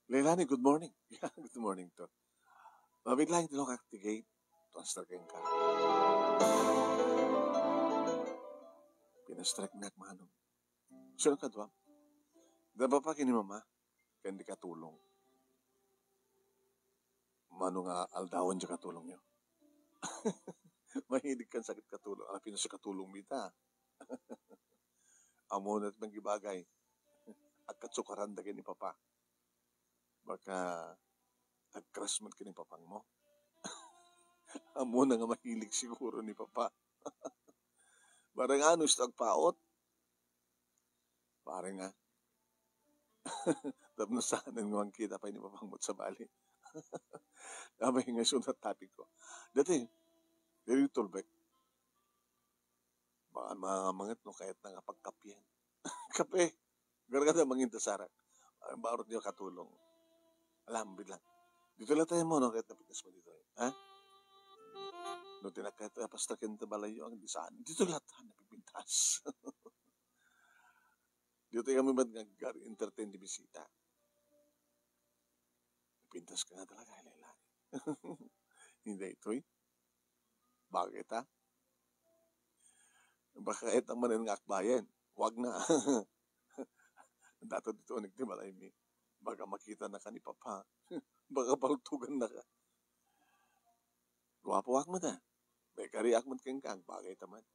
"Leilani, good morning." "Yeah, good morning to. Mabiit laeng ti lukak ti gate. Tuaster kenka." Pinastreknak, Manong. "Sino kaduam?" "Da papa ken ni mama, ken di katulong." "Mano nga aldawen diay katulongyo?" "Mahilig kan sakit katulong." "Apay no si katulongmi ita?" "Ammona ti mangibagay. Agkatsukaran da ken ni papa." "Baka agcrush met ken ni papangmo." "Ammona nga mahilig siguro ni papa." "Barang ano, isu agpaut." "Pare nga, tapno saanen nga mangkita pay ni papangmo sabali." "Apay nga isu nga topic ko. Dati, diri tulbek. Baka mangamanget no kayatna nga pagkapien." "Kape? Gargada manginta sarak. Ay, baro diay katulong." "Alam, bilang. Ditoy latta mo, no, kayat napintas mo ditoy. Ha? No ti nakayat a pasta ken ta balayyo, ang di saan. Ditoy latta, napipintas." Ditoy kami met nga agar-entertain ti bisita. Napintas ka nga talaga, Leilani. Hindi, itoy. Bagay ta. Baka ket manen nga akbayen. Wag na. Dato dito unik ti balaymi. Baka makita na ka ni papa. Baka paltugan na ka. Guapo ak met, ah. May kariak met kenka, agbagay ta man.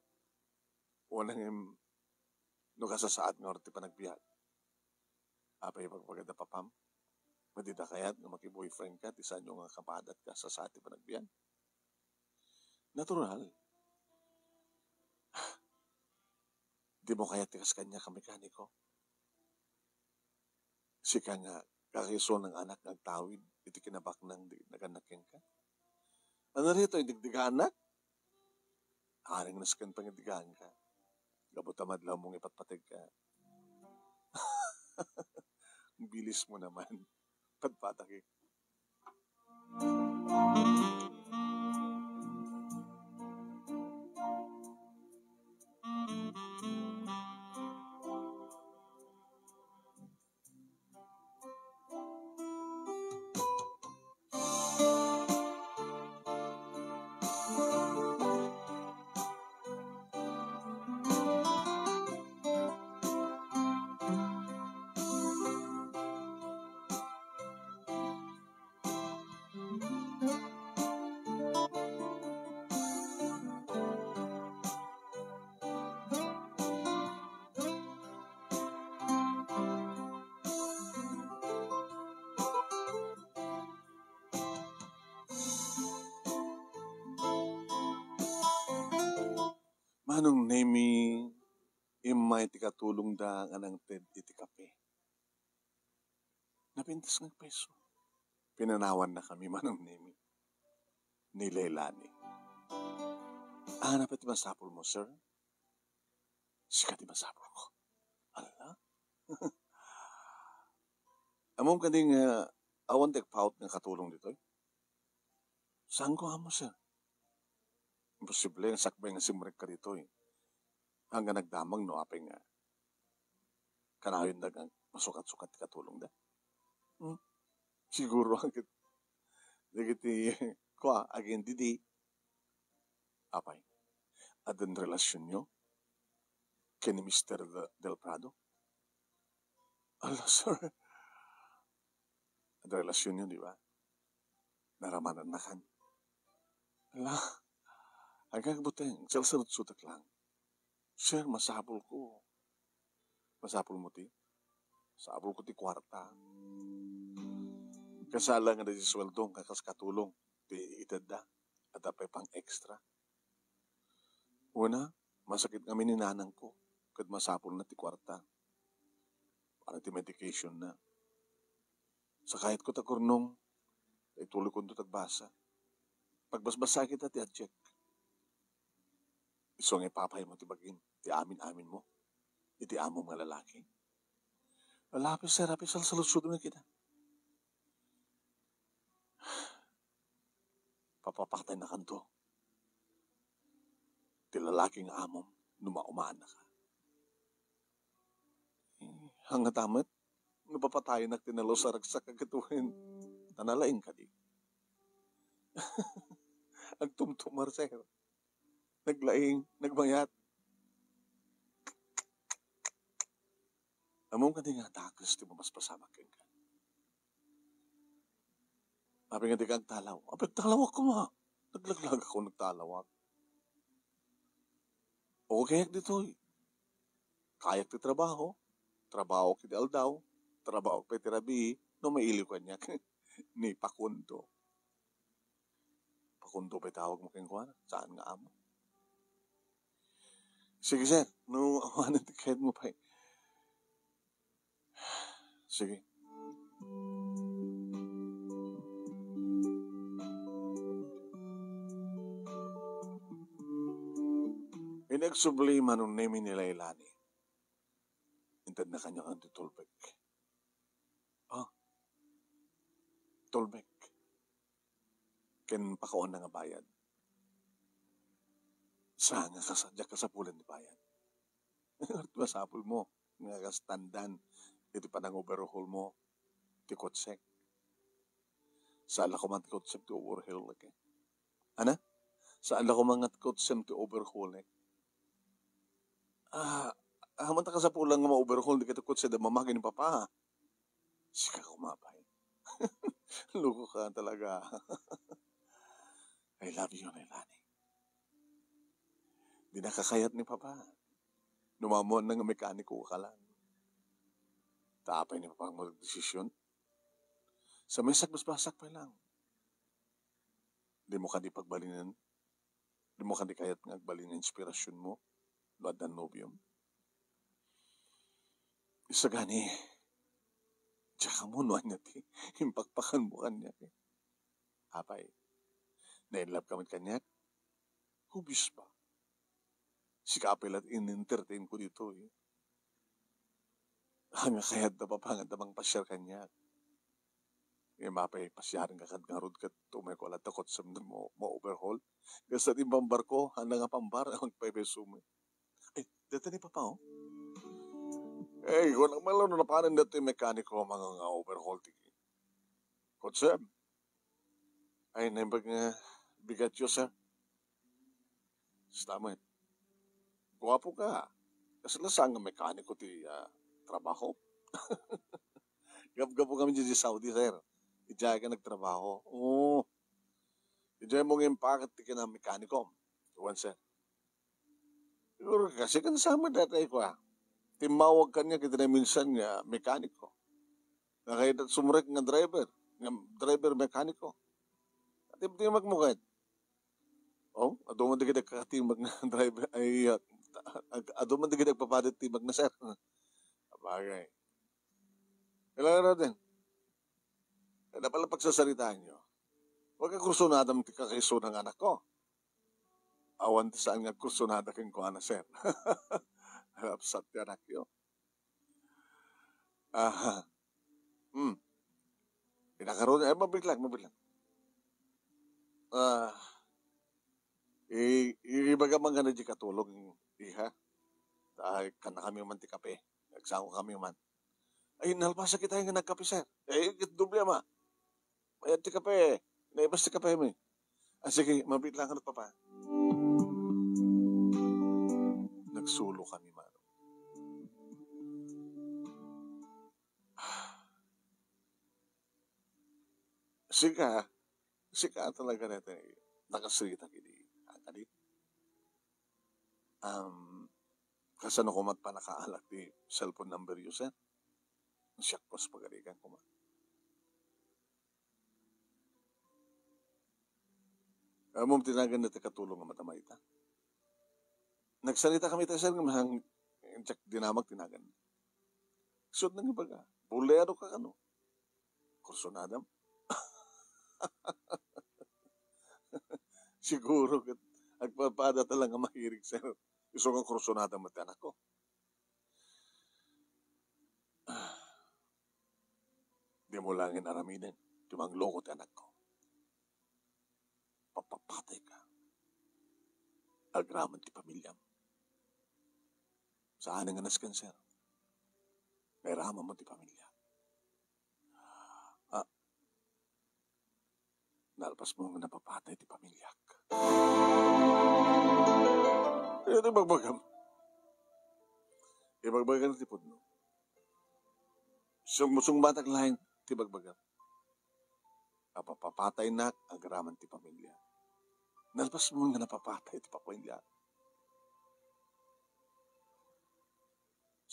Wana ngem, no kasasaat nga ti panagbiag. Apay, ibagbagada papam? Madida kayat nga maki-boyfriend ka, ti saanyo nga kapadat ka, sasaat ti panagbiag? Natural. Dimo kayat ti kas kaniak a mekaniko? Sika nga kakaiso nga anak nga agtawid iti kinabaknang di nagannak kenka? Ania ditoy, digdigaannak? Aring nasken pangiddigaanka. Gapu ta madlawmo nga ipatpategka. Bilis mo naman. Patpatak, eh. Manong Nemi, immay ti katulongda nga nangted iti kape. Napintas nga agpayso. Pinanawanna kami, Manong Nemi, ni Leilani. "Ah, napay ti masapulmo, sir?" "Sika ti masapulko." "Ala?" "Ammom kadi nga awan ti agpaut nga katulong ditoy?" "Saanko ammo, sir. Imposible nga sakbay nga simrek ka ditoy. Haan nga nagdamag no apay nga kanayonda nga masukat-sukat ti katulongda. Hmm? Siguro, dagiti, kua, agin didi. Apay, addan relasionyo ken ni Mister Del Prado? Ala, sir. Adda relasionyo, di ba? Naramanannakan. Ala, agagabuteng, salsaludsodak lang. Sir, masapulko. Masapulmo ti? Sapulko ti kuarta. Kasla nga dagiti sueldom nga kas katulong ti itedda, adda pay pang-extra. Una, masakit ngamin ni nanangko, ket masapulna ti kuarta. Para ti medication na. Sakayatko ta kurnong, ta ituloykonto ti agbasa. Pagbasbasay kita ti adiak. Isu nga ipapaymo ti bagim, ti amin-aminmo, iti amom nga lalaki. Ala, apay, sir, apay, salsaludsodem nga kita. Papapataynakanto ti lalaki nga amom no maumaannaka. Eh, hangata met, no papatayenak ti nalusaragsak a gatuin, ta nalaing kadi. Agtumtumar, sir. Naglaing, nagmayat. Ammom kadi nga dakes ti mapaspasamak kenka. Apay nga dika agtalaw? Apay, agtalawak koma. Naglaglagakon, nagtalawak. Okay, kayak ditoy. Kayak ti trabaho. Trabaho iti aldaw. Trabaho pay ti rabii. No mailiw kaniak, ni Pakundo. Pakundo pay tawagmo kenkuana. Saan nga amo? Sige, sir. No awanen ti kayatmo pay. Sige. Idi agsubli, Manong Nemi, ni Lailani, intedna kaniak ti tulbek. Ah, tulbek. Ken pakaonna nga bayad. Sa nga kasa-, diak kasapulan ti bayad. Masapulmo nga kastandan iti panang-overhaulmo ti kotsek. Saan la koma ti kotsem ti overhaulek. Ana? Saan la koma nga ti kotsem ti overhaulek. Ah, amanto kasapulan nga ma-overhaul dagiti kotse da mamagi ni Papa. Sika koma pay. Loko ka talaga. I love you, Lailani. Di nakakayat ni Papa. Numamuan na nga mekaniko ka lang. Ta apay ni Papa nga magdesisyon? Sa may sagbasbasak pa lang. Di mo kadi pagbalinen? Di mo kadi kayat nga agbalin nga inspirasyonmo no addan nobiom? Isagani, diak ammo no ania ti impakpakanmo kaniak. Apay, na-in love ka met kaniak? Obvious ba? Sika pay la in-entertain ko ditoy. Ania kayat da, Papa, nga adda mangpasiar kaniak? Ngem apay, pasiaren ka kad ngarud ket umay ko latta kotsem no ma-, ma-overhaul. Kasta ti pambarko, ania nga pambar, agpaypayso met. Ay, dayta ni Papa, oh. Eh, kunak man lang no napanen dayta ti mekaniko nga, nga overhaul ti kotsem. Ay, naimbag nga bigatyo, sir. Kasta met. Guapo ka. Kasla saan nga mekaniko ti, ah, trabaho? Gapgapu kami didi Saudi, sir. Idiay ka nagtrabaho. Oo. Idiay mo nga impakat ti kinamekaniko. Wen, sir. Siguro kasi kan sama dati ko, ah. Timmawag kaniak iti naminsan nga mekaniko. Nakaidat sumrek nga driver, nga driver mekaniko. Timtimagmo ket. Oh, adu man dagiti agpapatimbag nga driver, ay, ah, ag-, adu man dagiti agpapatimbag na, sir. Sabagay. Kailangan natin. Kaya pala pagsasaritaanyo. Huwag ka kursunadam ti kakaisuna nga anakko. Awan ti saan nga agkursunada kenkuana, sir. Napsat ti anakyo. Aha. Hmm. Pinakaroon, eh, mabiglang, mabiglang. Ah, i-, i-, ibaga man nga na di katulog, iha. Ay, kana kami man ti kape. Saan kami man. Ay, nalpasan kita nga nagkape, sir. Eh, ket doble, ama. Mayat ti kape. Naibas ti kape mi. Ah, sige, mabiit lang, ano, papa. Nagsulo kami, Manong. Sika, sika talaga daytoy nakasritak idi, ah, kadi? Um, kasano koma ti pannakaalak ti cellphone number yo, sir? Siak ko sa pagarigan koma. Ammom ti nagan dayta katulong nga madama ita? Nagsalita kami ita, sir, nga masang, diak dinamag ti nagan. Sud nang ibaga, bolero ka kano? Kursunadam? Siguro ket agpadpada ta lang nga mahirig, sir. Isu nga kursunadam met ti anakko. Dimo laengen aramiden ti mangloko ti anakko. Papapatayka agraman ti pamiliam. Saan nga nasken, sir? Nairaman mo ti pamilia. Ah, nalpas mo nga napapatay ti pamiliak. Iti bagbagam. Ibagbagam ti pudno. Sung-, sungbatak laeng ti bagbagam. Apapapataynak agraman ti pamilia. Nalpas mo nga napapatay ti pamiliak.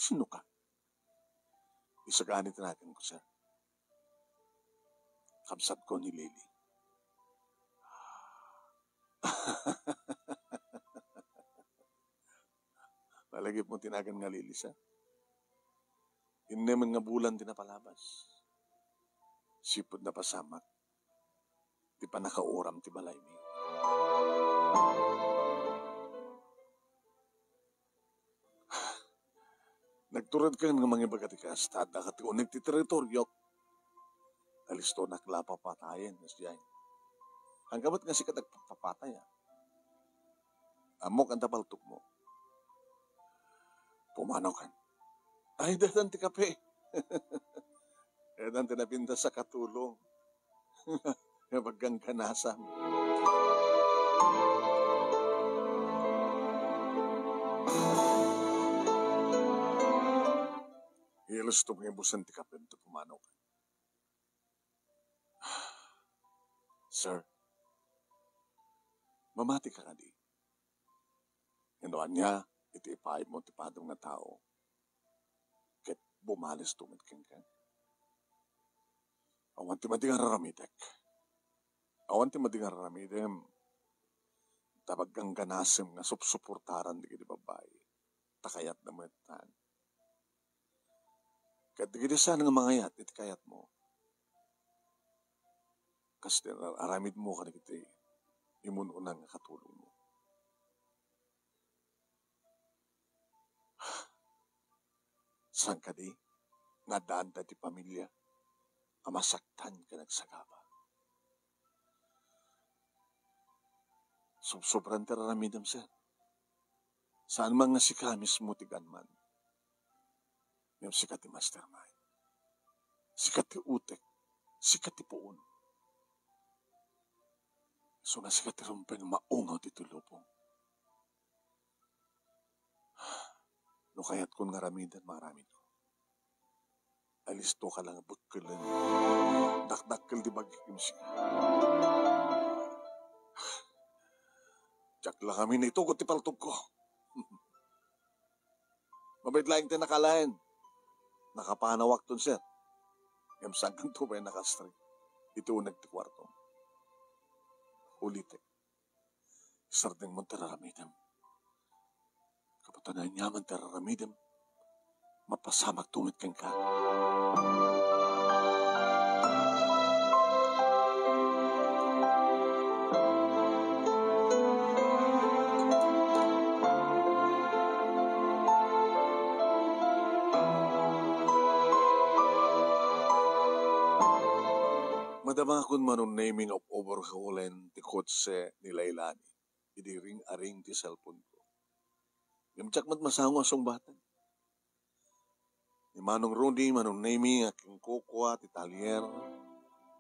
Sino ka? Isagani ti naganko, sir. Kabsatko ni Lily. Malagip mo ti nagan nga Lily, sir. Innem nga bulan ti napalabas. Sipud napasamak ti pannakauram ti balaymi. Nagturedkan nga mangibaga ti kasta, adda ka ti uneg ti teritoriok. Alistonak la a papatayen, kasdiay. Anggamet nga sika ti agpapatay, a. Ammok anta paltogmo. Pumanaw kan. Ay, daytan ti kape. Daytan ti napintas a katulong. Nga paggangganasan. Ilustom nga ibusan ti kapem ta pumanaw kan. Sir, mamati ka kadi? Ngem no ania iti ipaaymo ti padam nga tao, ket bumalesto met kenka. Awan ti madi nga raramidek. Awan ti madi nga raramidem. Ta pagganganasem nga supsuportaran dagiti babbai. Ta kayatda met, tan. Ket dagiti saan nga mangayat iti kayatmo, kas ti ar-, aramidmo kadagiti imun-uneg nga katulongmo. Saan kadi nga addaanta ti pamilia a masaktan ken agsagaba? Sobsobran ti raramidem, sir. Saan man nga sika mismo ti gunman. Ngem sika ti mastermind. Sika ti utek. Sika ti puon. Isu nga sika ti rumpen maungaw ditoy lubong. No kayatkon nga aramiden, maaramidko. Alisto ka lang bukkelen. Dakdakkel ti bagik ken sika. Diak la kami naitugot ti paltogko. Mabiit laeng ti nakalaen. Nakapanawakton, sir. Ngem saankanto pay nakastri iti uneg ti kuartom. Ulitek. Isardengmon ti raramidem. Gapu ta no aniaman ti raramidem, mapasamakto met kenka. Madamakon man on naming of overhaulen ti kotse ni Lailani idi ring-aring ti cellphone ko. Ngem diak met masango a sungbaten. ni Manong Rudy, Manong Nemy, nga kinkukua ti talyer,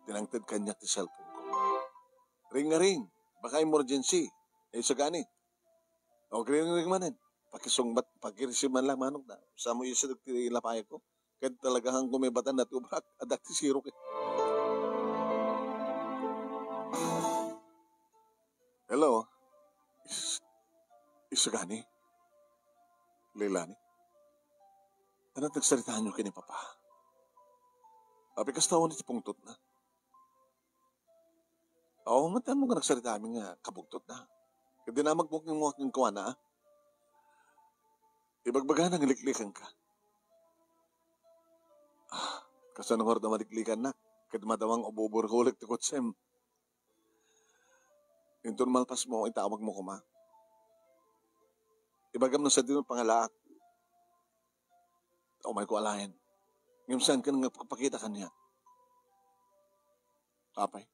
tinangted kaniak ti cellphone ko. "Ring nga ring, baka emergency. Ay, sagani." "O, ring, ring manen. Pakisungbat, pakireceive man lang, Manong, ta. Sa mo isu ti lapayag ko. Ket talaga han kumibatan na ti obrak, adda ti sirok, eh." "Hello? Is-, isu gani? Leilani? Ania ti nagsaritaanyo ken ni Papa? Apay, kasta wen ti pungtotna?" "Oo, matayen mo nga nagsaritaami nga kabugtotna. Ket dinamagmo kenkuana, ah. Ibagbagana nga liklikanka." "Ah, kasano ngarud a maliklikannak? Ket madamang ububurkolek ti kotsem. Inton malpasmo, itawagmo koma. Ibagam no sadino pangalaak. Umayko alaen. Ngem saanka nga pakita kaniak." "Apay?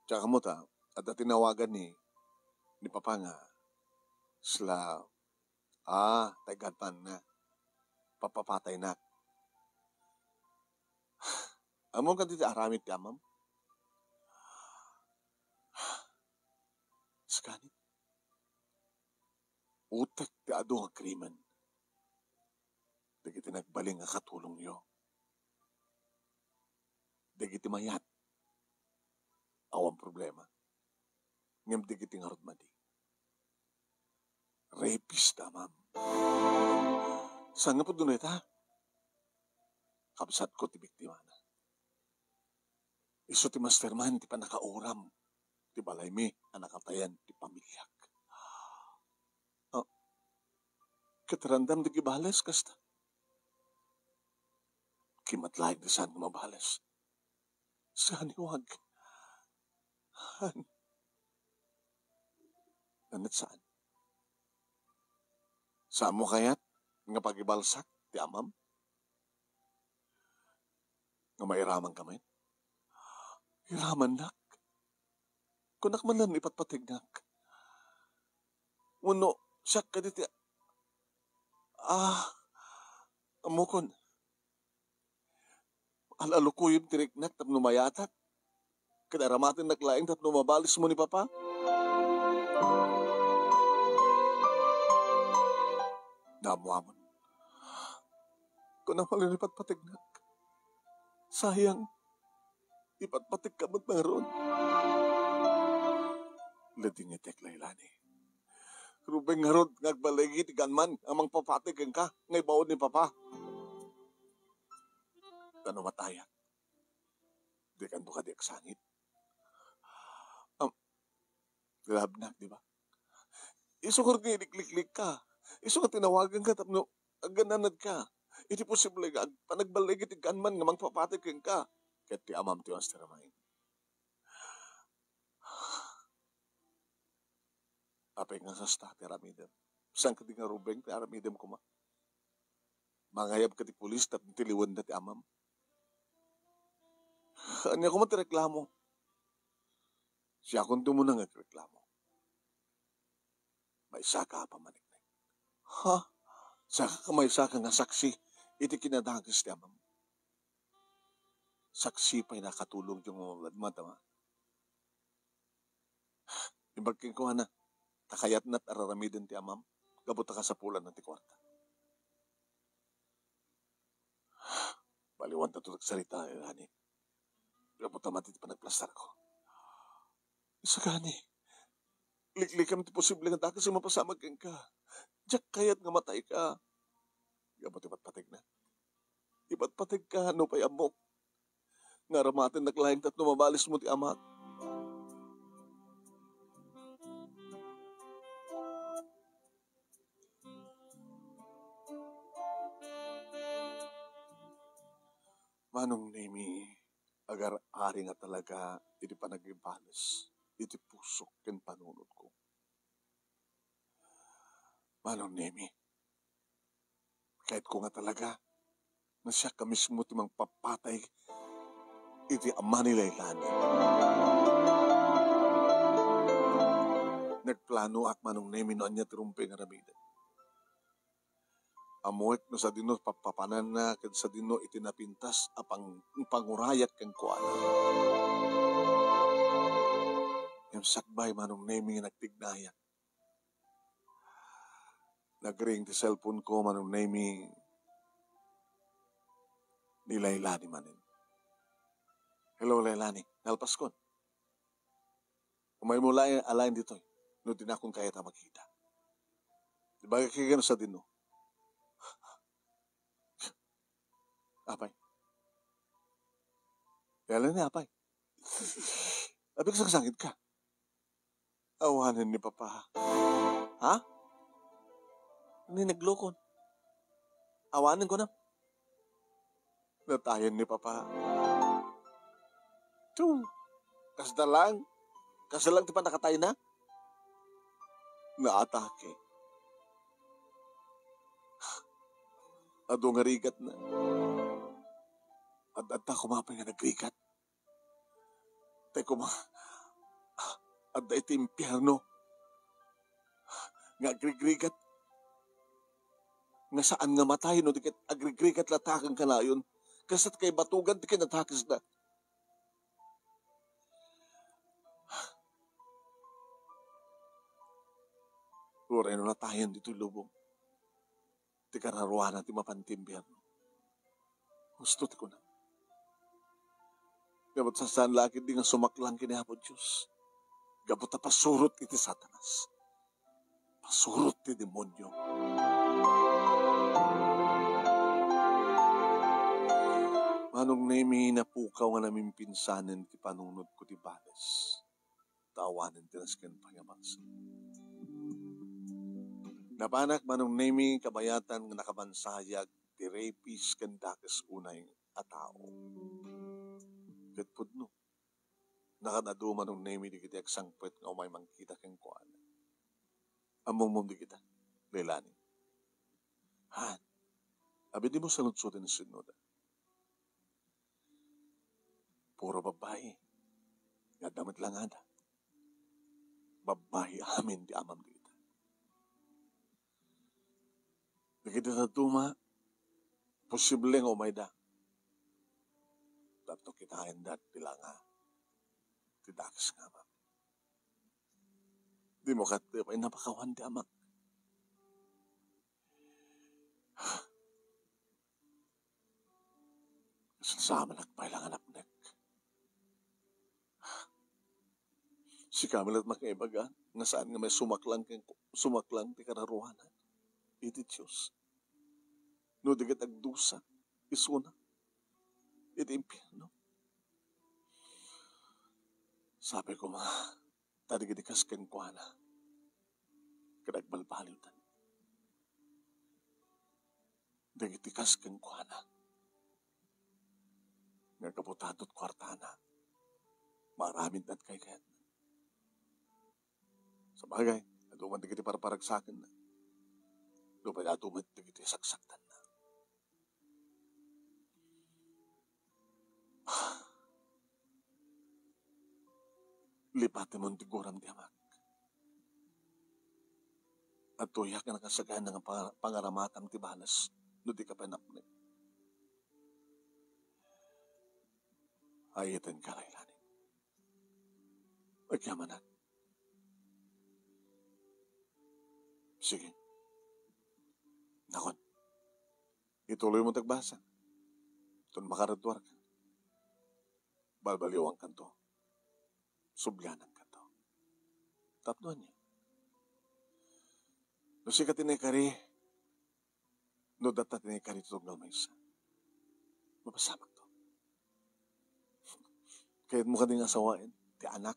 Diak ammo ta, adda tinawagan ni, ni Papa nga sla, ah, tay gunman na. Papapataynak. Ammom kadi ti aramid ti amam?" "Sagani, utek ti adu nga krimen. Dagiti nagbalin nga katulongyo. Dagiti mayat, awan problema. Ngem dagiti ngarud madi, rapist ti amam." "Saan nga pudno dayta?" "Kabsatko ti biktimana. Isu ti mastermind ti pannakauram ti balaymi a nakatayan ti pamiliak." "Ah, ket randam dagiti bales kasta?" "Kimmat laeng ti saan nga mabales. Saan iwag. Han. Nanet saan. Saanmo kayat nga pagibalsak ti amam? Nga mairamanka met?" "Iramannak? Kunak man laeng ipatpategnak. Wenno siak kadi ti, ah, ammokon. Al-alukuyem ti riknak tapno mayatak. Ket aramatennak laeng tapno mabalismo ni Papa." "Naammoamon. Kunak man laeng ipatpategnak. Sayang, ipatpategka met ngarud." "Ladingitek, Leilani. Rubeng ngarud nga agballigi ti gunman a mangpapatay kenka nga ibaon ni Papa. Ta no matayak, dikanto kadi agsangit. Am, love nak, di ba? Isu nga ilikliklikka. Isu nga tinawaganka tapno agannanadka iti posible nga ag-, panagballigi ti gunman nga mangpapatay kenka." "Ket ti amam ti mastermind. Apay nga kasta ti aramidem? Saan kadi nga rubeng ti aramidem koma? Mangayabka ti pulis tapno tiliwenda ti amam? Ania koma ti reklamo? Siakon ti umuna nga agreklamo. Maysaka a pammaneknek. Ha? Saka ka maysaka nga saksi iti kinadakes ti amam? Saksi pay nga katulongyo nga madama. Imbag kenkuana, ta kayatna ti ar-aramiden ti amam, gapu ta kasapulanna ti kuarta. Baliwanta ti agsarita, Leilani. Gapu ta mati ti panagplastarko. Sagani, liklikam ti posible nga dakes a mapasamak kenka. Diak kayat nga matayka. Gapu ti patpategna. Ipatpategka no pay ammok nga aramatennak laeng tapno mabalismo ti amak." Manong Nemy, agar-ari nga talaga iti panagibales iti pusok ken panunotko. Manong Nemy, kayatko nga talaga nga siak a mismo ti mangpapatay iti ama ni Leilani. Nagplanoak, Manong Nemy, no ania ti rumbeng nga aramidek. Ammoek no sadino pappapananna ken sadino iti napintas a pang-, pangurayak kenkuana. Ngem sakbay, Manong Nemy, nga nagtignayak. Nagring ti cellphone ko, Manong Nemy, ni Lailani manen. "Hello, Lailani. Nalpaskon. Umaymo laeng alaen ditoy no dinakon kayat a makita. Ibagak kenka no sadino." "Apay? Lailani, apay? Apay, agsangsangit ka? Awanen ni Papa." "Ha? Ni naglukon? Awanen ko na?" "Natayen ni Papa." "Chu! Kasda lang? Kasda lang ti pannakatayna?" "Naatake. Adu nga rigatna. Ad-adda koma pay nga nagrigat. Tay koma, adda iti impierno nga agrigrigat. Nga saan nga matay no di ket agrigrigat latta ken kanayon. Kasta ti kaibatugan ti kinadakesda." Uray no natayen ditoy lubong ti kararuana ti mapan ti impierno. Husto ti kunam. Ngem saan la ketdi nga sumaklang ken ni Apo Dios. Gapu ta pasurot iti Satanas. Pasurot ti demonio. Manong Nemy, napukaw nga namimpinsanen ti panunotko ti bales. Ta awanen ti nasken pay nga bangso. Napanak, Manong Nemy, kabayatan nga nakabansayag ti rapist ken dakes unay a tao. Ket pudno, nakan-adu, Manong Nemy, dagiti agsangpet nga umay mangkita kenkuana. Ammom dagita, Lailani. Han, abidimo saludsodem no sinnoda. Puro babbai. Nga adda met langada. Babbai amin ti amam dita. Dagiti dadduma, posible nga umayda. Tapno kitaenda ti langa ti dakes nga amam. Dimo ket pay napakawan ti amak. Saan sa manak pay la nga napnek. Sika met la ti makaibaga nga saan nga may sumaklang ken, sumaklang ti kararuanan iti Dios. No di ket agdusa isuna iti impierno. Sapay koma, ta dagiti kas kenkuana ket agbalbaliwdan. Dagiti kas kenkuana nga kabutado ti kuartana, maaramidna ti kaykayatna. Sabagay, adu man dagiti parparagsakenna. Nupay adu met dagiti saksakdanna. Lipatemon ti guram ti amak. Adtoyak nga nakasagana nga panga-, pangaramatam ti bales no dika pay napnek. Ayetenka, Lailani. Agyamanak. Sige. Nakon. Ituloymo ti agbasa. Ton makaraduarka, balbaliwankanto. Sublianankanto. Tapno ania? No sika ti naikari, no data ti naikari ti tunggal maysa, mapasamakto. Kayatmo kadi nga asawaen ti anak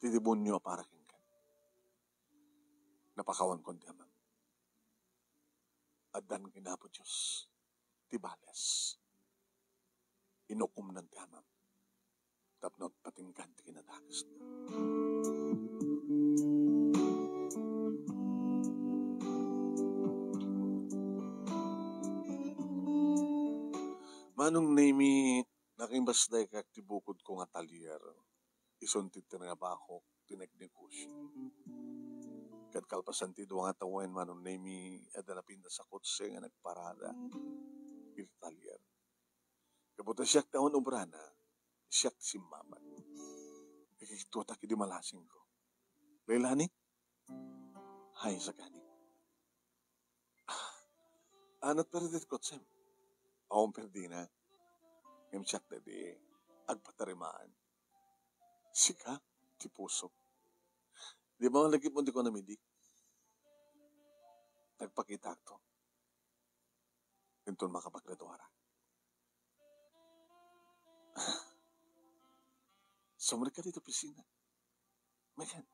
ti demonio a para kenka? Napakawankon ti amam. Addan ken Apo Dios ti bales. Inukomnan ti amam tapno agpatinggan ti kinadakesna. Manong Nemy, nakimbasdayka ti bukodko nga talyer. Isun ti tinrabahok ti nagnegosio. Ket kalpasan ti dua nga tawen, Manong Nemi, adda napintas a kotse nga nagparada iti talyer. Gapu ta siak ti awan obrana, siak ti simmabat. Nakikituatak idi malasingko. Leilani? Hay, sagani. Ah, anat perdi ti kotsem? Awan perdina. Ngem siak daydi agpatarimaan. Sika ti pusok. Di ba malagipon ti kunam idi? Nagpakitakto. Inton makapaggraduara. Sumrekka ditoy opisina. Megan.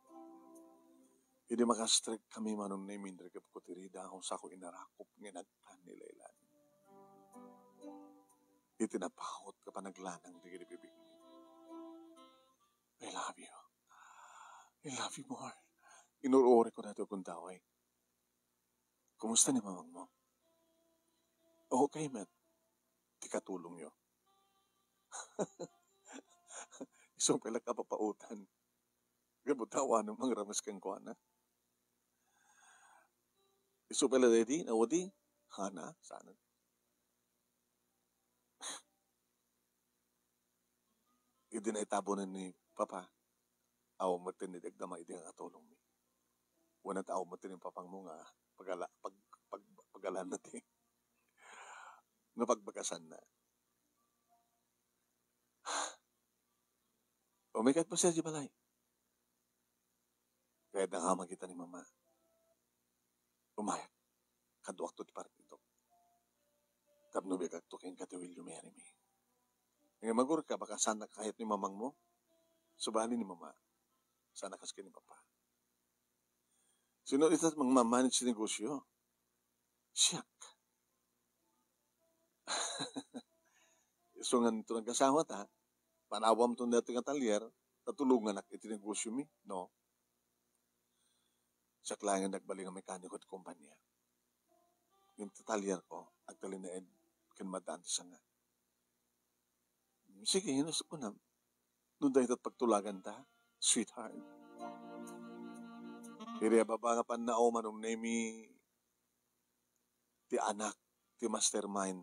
Idi makastrek kami, Manong Nemi, inregepko ti rida, kusako inarakop nga inagtan ni Leilani. Iti napahot nga panaglanang dagiti bibigmi. I love you. I love you more. Inur-urek ko daytoy gundaway. Kumusta ni mamangmo? Okay met ti katulongyo. Isu pay la kapapautan. Gapu ta awan mangrames kenkuana. Isu pay la daydi, naudi, hana, sana. Idi naitabunen ni Papa, awan met ti nagdama idi nga katulongmi. Wenno ta awan met ti ni papangmo nga pagala-, pag-, pag-, pagalan na ti nga pagbagasanna. Umikat pa siya di balay. Kayatna nga makita ni Mama. Umayak. Kaduakto ti partido. Tapno biagakto ken Kati William Jeremy. Nga magurka, baka saan nakakayat ni mamangmo? Subali ni Mama. Sana kas ken ni Papa. Sino ita mangmamanage ti negosyo? Siak. Isu ngan to nagkasawa ta, panawam to daytoy nga talyer, tatulonganak iti negosyo mi, no? Siak laeng nagbalin nga mekaniko ti kompania. Ngem ti talyer ko, agtalinaed ken maddaan ti sanga. Sige, hinas ko na. No dayta pagtulagan ta, sweetheart. Iti ababa nga pannao, Manong Nemi, ti anak, ti mastermind,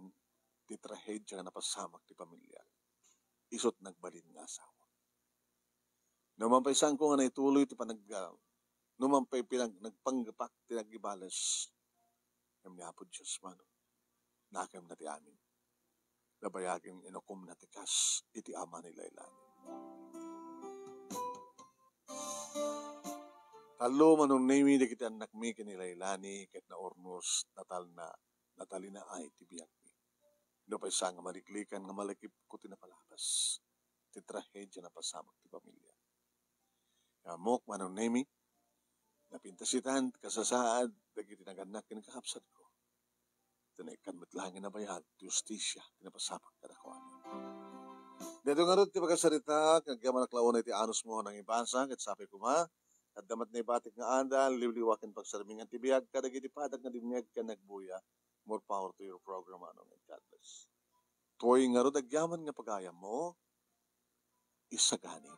ti trahedia nga napasamak ti pamilya. Isut nagbalin nga asawa. No man pay saanko nga naituloy ti panag-, ah, no man pay pinag-, nagpanggepak ti nagibales, ngem ni Apo Dios, Manong, nakemna ti amin. Nabayagim inukomna ti kas iti ama ni Leilani. Tallo, Manong Nemi, dagiti annakmi ken ni Leilani ket naurnos, natalna, natalinaay ti biagmi. No pay sa nga maliklikan nga malagipko ti napalabas, ti trahedia napasamak ti pamilya. Nga ammok, Manong Nemi, napintas itan ti kasasaad dagiti nagannak ken kakabsatko. Ti naikkan met laeng nga nabayag ti hustisia ti napasamak kadakuada. Daytoy ngarud ti pakasaritak nga agyamanak la unay ti anusmo a nangibasa, ket sapay koma, adda met naibatik nga adal, liwliwa ken pagsarmingan ti biag kadagiti padak nga dimngeg ken nagbuya. More power to your program, Manong, and God bless. Toy ngarud agyaman nga pagayammo, isagani.